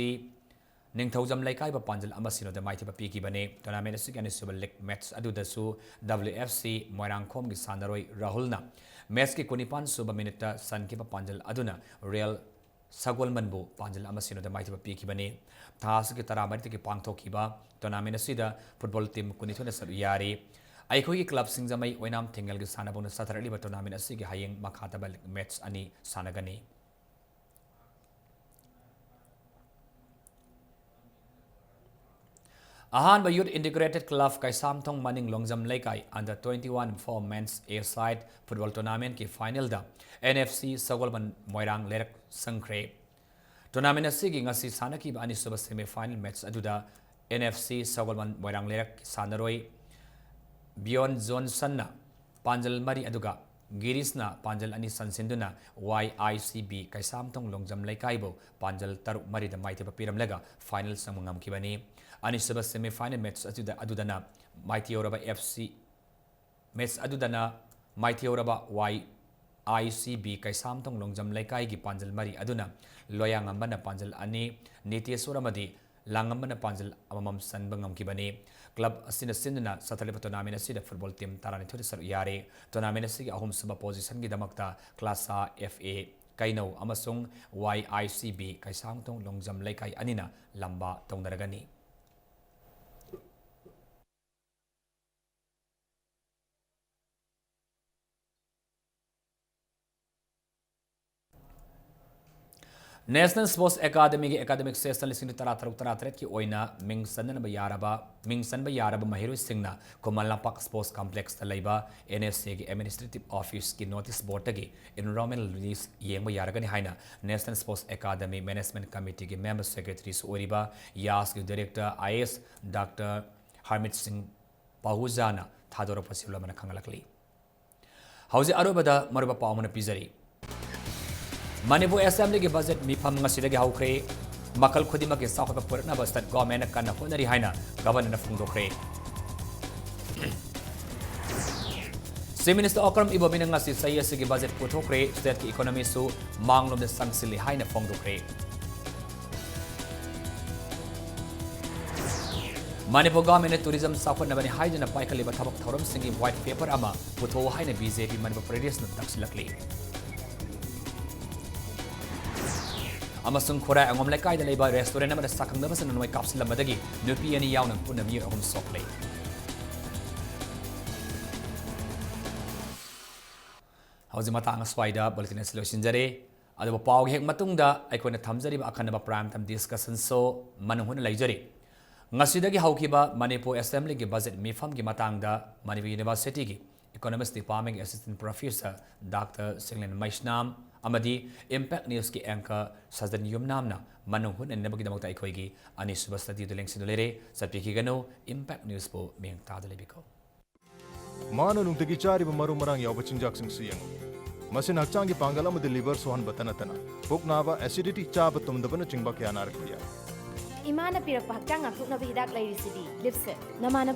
ꯅꯤꯡꯊꯧꯖꯝ ꯂꯩꯀꯥꯏꯕꯨ ꯄꯥꯟꯖꯜ ꯑꯃ ꯁꯤꯅꯣꯗ ꯃꯥꯏꯊꯤꯕ ꯄꯤꯈꯤꯕꯅꯤ꯫ Tournament ꯑꯁꯤꯒꯤ ꯑꯅꯤꯁꯨꯕ league match ꯑꯗꯨꯗꯁꯨ W F C ꯃꯣꯏꯔꯥꯡꯈꯣꯝꯒꯤ ꯁꯥꯟꯅꯔꯣꯏ ꯔꯥꯍꯨꯜꯅ matchꯀꯤ ꯀꯨꯟꯅꯤꯄꯥꯟ ꯁꯨꯕ minuteꯇ ꯆꯟꯈꯤꯕ ꯄꯥꯟꯖꯜ ꯑꯗꯨꯅ Real ꯁꯒꯣꯜꯕꯟꯕꯨ ꯄꯥꯟꯖꯜ ꯑꯃ ꯁꯤꯅꯣꯗ ꯃꯥꯏꯊꯤꯕ ꯄꯤꯈꯤꯕꯅꯤ꯫ ꯊꯥ ꯑꯁꯤꯒꯤ ꯇꯔꯥꯃꯔꯤꯗꯒꯤ ꯄꯥꯡꯊꯣꯛꯈꯤꯕ tournament ꯑꯁꯤꯗ football team ꯀꯨꯟꯅꯤꯊꯣꯏꯅ ꯁꯔꯨꯛ ꯌꯥꯔꯤ꯫ ꯑꯩꯈꯣꯏꯒꯤ club ꯁꯤꯡꯖꯃꯩ ꯑꯣꯏꯅꯥꯝ ꯊꯦꯡꯒꯜꯒꯤ ꯁꯥꯟꯅꯕꯨꯡꯗ ꯆꯠꯊꯔꯛꯂꯤꯕ tournament ꯑꯁꯤꯒꯤ ꯍꯌꯦꯡ ꯃꯈꯥ ꯇꯥꯕ league match ꯑꯅꯤ ꯁꯥꯟꯅꯒꯅꯤ꯫ ꯑꯍꯥꯟꯕ Youth Integrated Club ꯀꯩꯁꯥꯝꯊꯣꯡ ꯃꯅꯤꯡ ꯂꯣꯡꯖꯝ ꯂꯩꯀꯥꯏ Under Twenty One Four Men's A Side Football Tournamentꯀꯤ finalꯗ N F C ꯁꯒꯣꯜꯕꯟ ꯃꯣꯏꯔꯥꯡ ꯂꯩꯔꯛ ꯆꯪꯈ꯭ꯔꯦ꯫ Tournament ꯑꯁꯤꯒꯤ ꯉꯁꯤ ꯁꯥꯟꯅꯈꯤꯕ ꯑꯅꯤꯁꯨꯕ semi final match ꯑꯗꯨꯗ N F C ꯁꯒꯣꯜꯕꯟ ꯃꯣꯏꯔꯥꯡ ꯂꯩꯔꯛ ꯁꯥꯟꯅꯔꯣꯏ ꯕꯤꯌꯣꯟ ꯖꯣꯟꯁꯟꯅ ꯄꯥꯟꯖꯜ ꯃꯔꯤ ꯑꯗꯨꯒ ꯒꯤꯔꯤꯁꯅ ꯄꯥꯟꯖꯜ ꯑꯅꯤ ꯆꯟꯁꯤꯟꯗꯨꯅ Y I C B Keishamthong Longjam ꯂꯩꯀꯥꯏꯕꯨ ꯄꯥꯟꯖꯜ ꯇꯔꯨꯛ ꯃꯔꯤꯗ ꯃꯥꯏꯊꯤꯕ ꯄꯤꯔꯝꯂꯒ final ꯆꯪꯕ ꯉꯝꯈꯤꯕꯅꯤ꯫ ꯑꯅꯤꯁꯨꯕ semi final match ꯑꯁꯤꯗ, ꯑꯗꯨꯗꯅ ꯃꯥꯏꯊꯤꯍꯧꯔꯕ F C, match ꯑꯗꯨꯗꯅ ꯃꯥꯏꯊꯤꯍꯧꯔꯕ Y I C B Keishamthong Longjam ꯂꯩꯀꯥꯏꯒꯤ ꯄꯥꯟꯖꯜ ꯃꯔꯤ ꯑꯗꯨꯅ ꯂꯣꯌꯥꯉꯝꯕꯅ ꯄꯥꯟꯖꯜ ꯑꯅꯤ, ꯅꯤꯇꯦꯁꯣꯔ ꯑꯃꯗꯤ ꯂꯥꯡꯉꯝꯕꯅ ꯄꯥꯟꯖꯜ ꯑꯃꯃꯝ ꯆꯟꯕ ꯉꯝꯈꯤꯕꯅꯤ꯫ Club ꯑꯁꯤꯅ ꯁꯤꯟꯗꯨꯅ ꯆꯠꯊꯔꯤꯕ tournament ꯑꯁꯤꯗ football team ꯇꯔꯥꯅꯤꯊꯣꯏꯗ ꯁꯔꯨꯛ ꯌꯥꯔꯤ꯫ Tournament ꯑꯁꯤꯒꯤ ꯑꯍꯨꯝꯁꯨꯕ positionꯒꯤꯗꯃꯛꯇ Class A F A ꯀꯩꯅꯧ ꯑꯃꯁꯨꯡ Y I C B Keishamthong Longjam ꯂꯩꯀꯥꯏ ꯑꯅꯤꯅ ꯂꯝꯕꯥ ꯇꯧꯅꯔꯒꯅꯤ꯫ National Sports Academyꯒꯤ academic session ꯂꯤꯁꯤꯡ ꯇꯔꯥ ꯇꯔꯨꯛ ꯇꯔꯥ ꯇꯔꯦꯠꯀꯤ ꯑꯣꯏꯅ ꯃꯤꯡ ꯆꯟꯅꯕ ꯌꯥꯔꯕ, ꯃꯤꯡ ꯆꯟꯕ ꯌꯥꯔꯕ ꯃꯍꯩꯔꯣꯏꯁꯤꯡꯅ ꯈꯨꯃꯟ ꯂꯝꯄꯥꯛ Sports Complexꯇ ꯂꯩꯕ N S Aꯒꯤ administrative officeꯀꯤ notice boardꯇꯒꯤ enrollment list ꯌꯦꯡꯕ ꯌꯥꯔꯒꯅꯤ ꯍꯥꯏꯅ National Sports Academy Management Committeeꯒꯤ member secretaryꯁꯨ ꯑꯣꯏꯔꯤꯕ ꯌꯥꯁꯀꯤ director I A S Doctor ꯍꯔꯃꯤꯠ ꯁꯤꯡ ꯄꯥꯍꯨꯖꯥꯅ ꯊꯥꯗꯣꯔꯛꯄ ꯁꯤꯟꯂꯨ ꯑꯃꯅ ꯈꯪꯍꯜꯂꯛꯂꯤ꯫ ꯍꯧꯖꯤꯛ ꯑꯔꯣꯏꯕꯗ ꯃꯔꯨꯑꯣꯏꯕ ꯄꯥꯎ ꯑꯃꯅ ꯄꯤꯖꯔꯤ꯫ ꯃꯅꯤꯄꯨꯔ Assemblyꯒꯤ budget ꯃꯤꯐꯝ ꯉꯁꯤꯗꯒꯤ ꯍꯧꯈ꯭ꯔꯦ꯫ ꯃꯈꯜ ꯈꯨꯗꯤꯡꯃꯛꯀꯤ ꯆꯥꯎꯈꯠꯄ ꯄꯨꯔꯛꯅꯕ state governmentꯅ ꯀꯟꯅ ꯍꯣꯠꯅꯔꯤ ꯍꯥꯏꯅ governorꯅ ꯐꯣꯡꯗꯣꯛꯈ꯭ꯔꯦ꯫ Chief Minister ꯑꯣꯀ꯭ꯔꯝ ꯏꯕꯣꯕꯤꯅ ꯉꯁꯤ ꯆꯍꯤ ꯑꯁꯤꯒꯤ budget ꯄꯨꯊꯣꯛꯈ꯭ꯔꯦ꯫ Stateꯀꯤ economyꯁꯨ ꯃꯥꯡꯂꯣꯝꯗ ꯆꯪꯁꯤꯜꯂꯤ ꯍꯥꯏꯅ ꯐꯣꯡꯗꯣꯛꯈ꯭ꯔꯦ꯫ ꯃꯅꯤꯄꯨꯔ governmentꯅ tourism ꯆꯥꯎꯈꯠꯅꯕꯅꯤ ꯍꯥꯏꯗꯨꯅ ꯄꯥꯏꯈꯠꯂꯤꯕ ꯊꯕꯛ ꯊꯧꯔꯝꯁꯤꯡꯒꯤ white paper ꯑꯃ ꯄꯨꯊꯣꯛꯎ ꯍꯥꯏꯅ B J P ꯃꯅꯤꯄꯨꯔ ꯄ꯭ꯔꯗꯦꯁꯅ ꯇꯛꯁꯤꯜꯂꯛꯂꯤ꯫ ꯑꯃꯁꯨꯡ ꯈꯨꯔꯥꯏ ꯑꯉꯣꯝ ꯂꯩꯀꯥꯏꯗ ꯂꯩꯕ restaurant ꯑꯃꯗ ꯁꯛꯈꯪꯅꯕꯁꯤꯡꯅ ꯅꯣꯡꯃꯩ ꯀꯥꯞꯁꯤꯜꯂꯝꯕꯗꯒꯤ ꯅꯨꯄꯤ ꯑꯅꯤ ꯌꯥꯎꯅ ꯄꯨꯟꯅ ꯃꯤꯑꯣꯏ ꯑꯍꯨꯝ ꯁꯣꯛꯂꯦ꯫ ꯍꯧꯖꯤꯛ ꯃꯇꯥꯡ ꯑꯁ꯭ꯋꯥꯏꯗ bulletin ꯑꯁꯤ ꯂꯣꯏꯁꯤꯟꯖꯔꯦ꯫ ꯑꯗꯨꯕꯨ ꯄꯥꯎꯒꯤ ꯍꯦꯛ ꯃꯇꯨꯡꯗ ꯑꯩꯈꯣꯏꯅ ꯊꯝꯖꯔꯤꯕ ꯑꯈꯟꯅꯕ prime time discussion show ꯃꯅꯨꯡ ꯍꯨꯠꯅ ꯂꯩꯖꯔꯤ꯫ ꯉꯁꯤꯗꯒꯤ ꯍꯧꯈꯤꯕ ꯃꯅꯤꯄꯨꯔ Assemblyꯒꯤ budget ꯃꯤꯐꯝꯒꯤ ꯃꯇꯥꯡꯗ Manipur Universityꯒꯤ Economics Departmentꯀꯤ Assistant Professor Doctor ꯁꯤꯡꯂꯦꯟ ꯃꯩꯁꯅꯥꯝ ꯑꯃꯗꯤ Impact Newsꯀꯤ anchor ꯁꯖꯟ ꯌꯨꯝꯅꯥꯝꯅ ꯃꯅꯨꯡ ꯍꯨꯠꯅꯅꯕꯒꯤꯗꯃꯛꯇ ꯑꯩꯈꯣꯏꯒꯤ ꯑꯅꯤꯁꯨꯕ studioꯗ ꯂꯦꯡꯁꯤꯟꯗꯨꯅ ꯂꯩꯔꯦ꯫ ꯆꯠꯄꯤꯈꯤꯒꯅꯨ, Impact Newsꯄꯨ ꯃꯤꯠꯌꯦꯡ ꯇꯥꯗꯨꯅ ꯂꯩꯕꯤꯈꯣ꯫ ꯃꯥꯅ ꯅꯨꯡꯇꯤꯒꯤ ꯆꯥꯔꯤꯕ ꯃꯔꯨ ꯃꯔꯥꯡ ꯌꯥꯎꯕ ꯆꯤꯟꯖꯥꯛꯁꯤꯡꯁꯨ ꯌꯦꯡꯉꯨ꯫ ꯃꯁꯤꯅ ꯍꯛꯆꯥꯡꯒꯤ ꯄꯥꯡꯒꯜ ꯑꯃꯗꯤ liver ꯁꯣꯛꯍꯟꯕꯇ ꯅꯠꯇꯅ ꯄꯨꯛ ꯅꯥꯕ, acidity, ꯆꯥꯕ ꯇꯨꯝꯗꯕꯅꯆꯤꯡꯕ ꯀꯌꯥ ꯅꯥꯔꯛꯄ ꯌꯥꯏ꯫ ꯏꯃꯥꯅ ꯄꯤꯔꯛꯄ ꯍꯛꯆꯥꯡ ꯉꯥꯛꯊꯣꯛꯅꯕ ꯍꯤꯗꯥꯛ ꯂꯩꯔꯤꯁꯤꯗꯤ, Lipset꯫ ꯅꯃꯥꯟꯅꯕ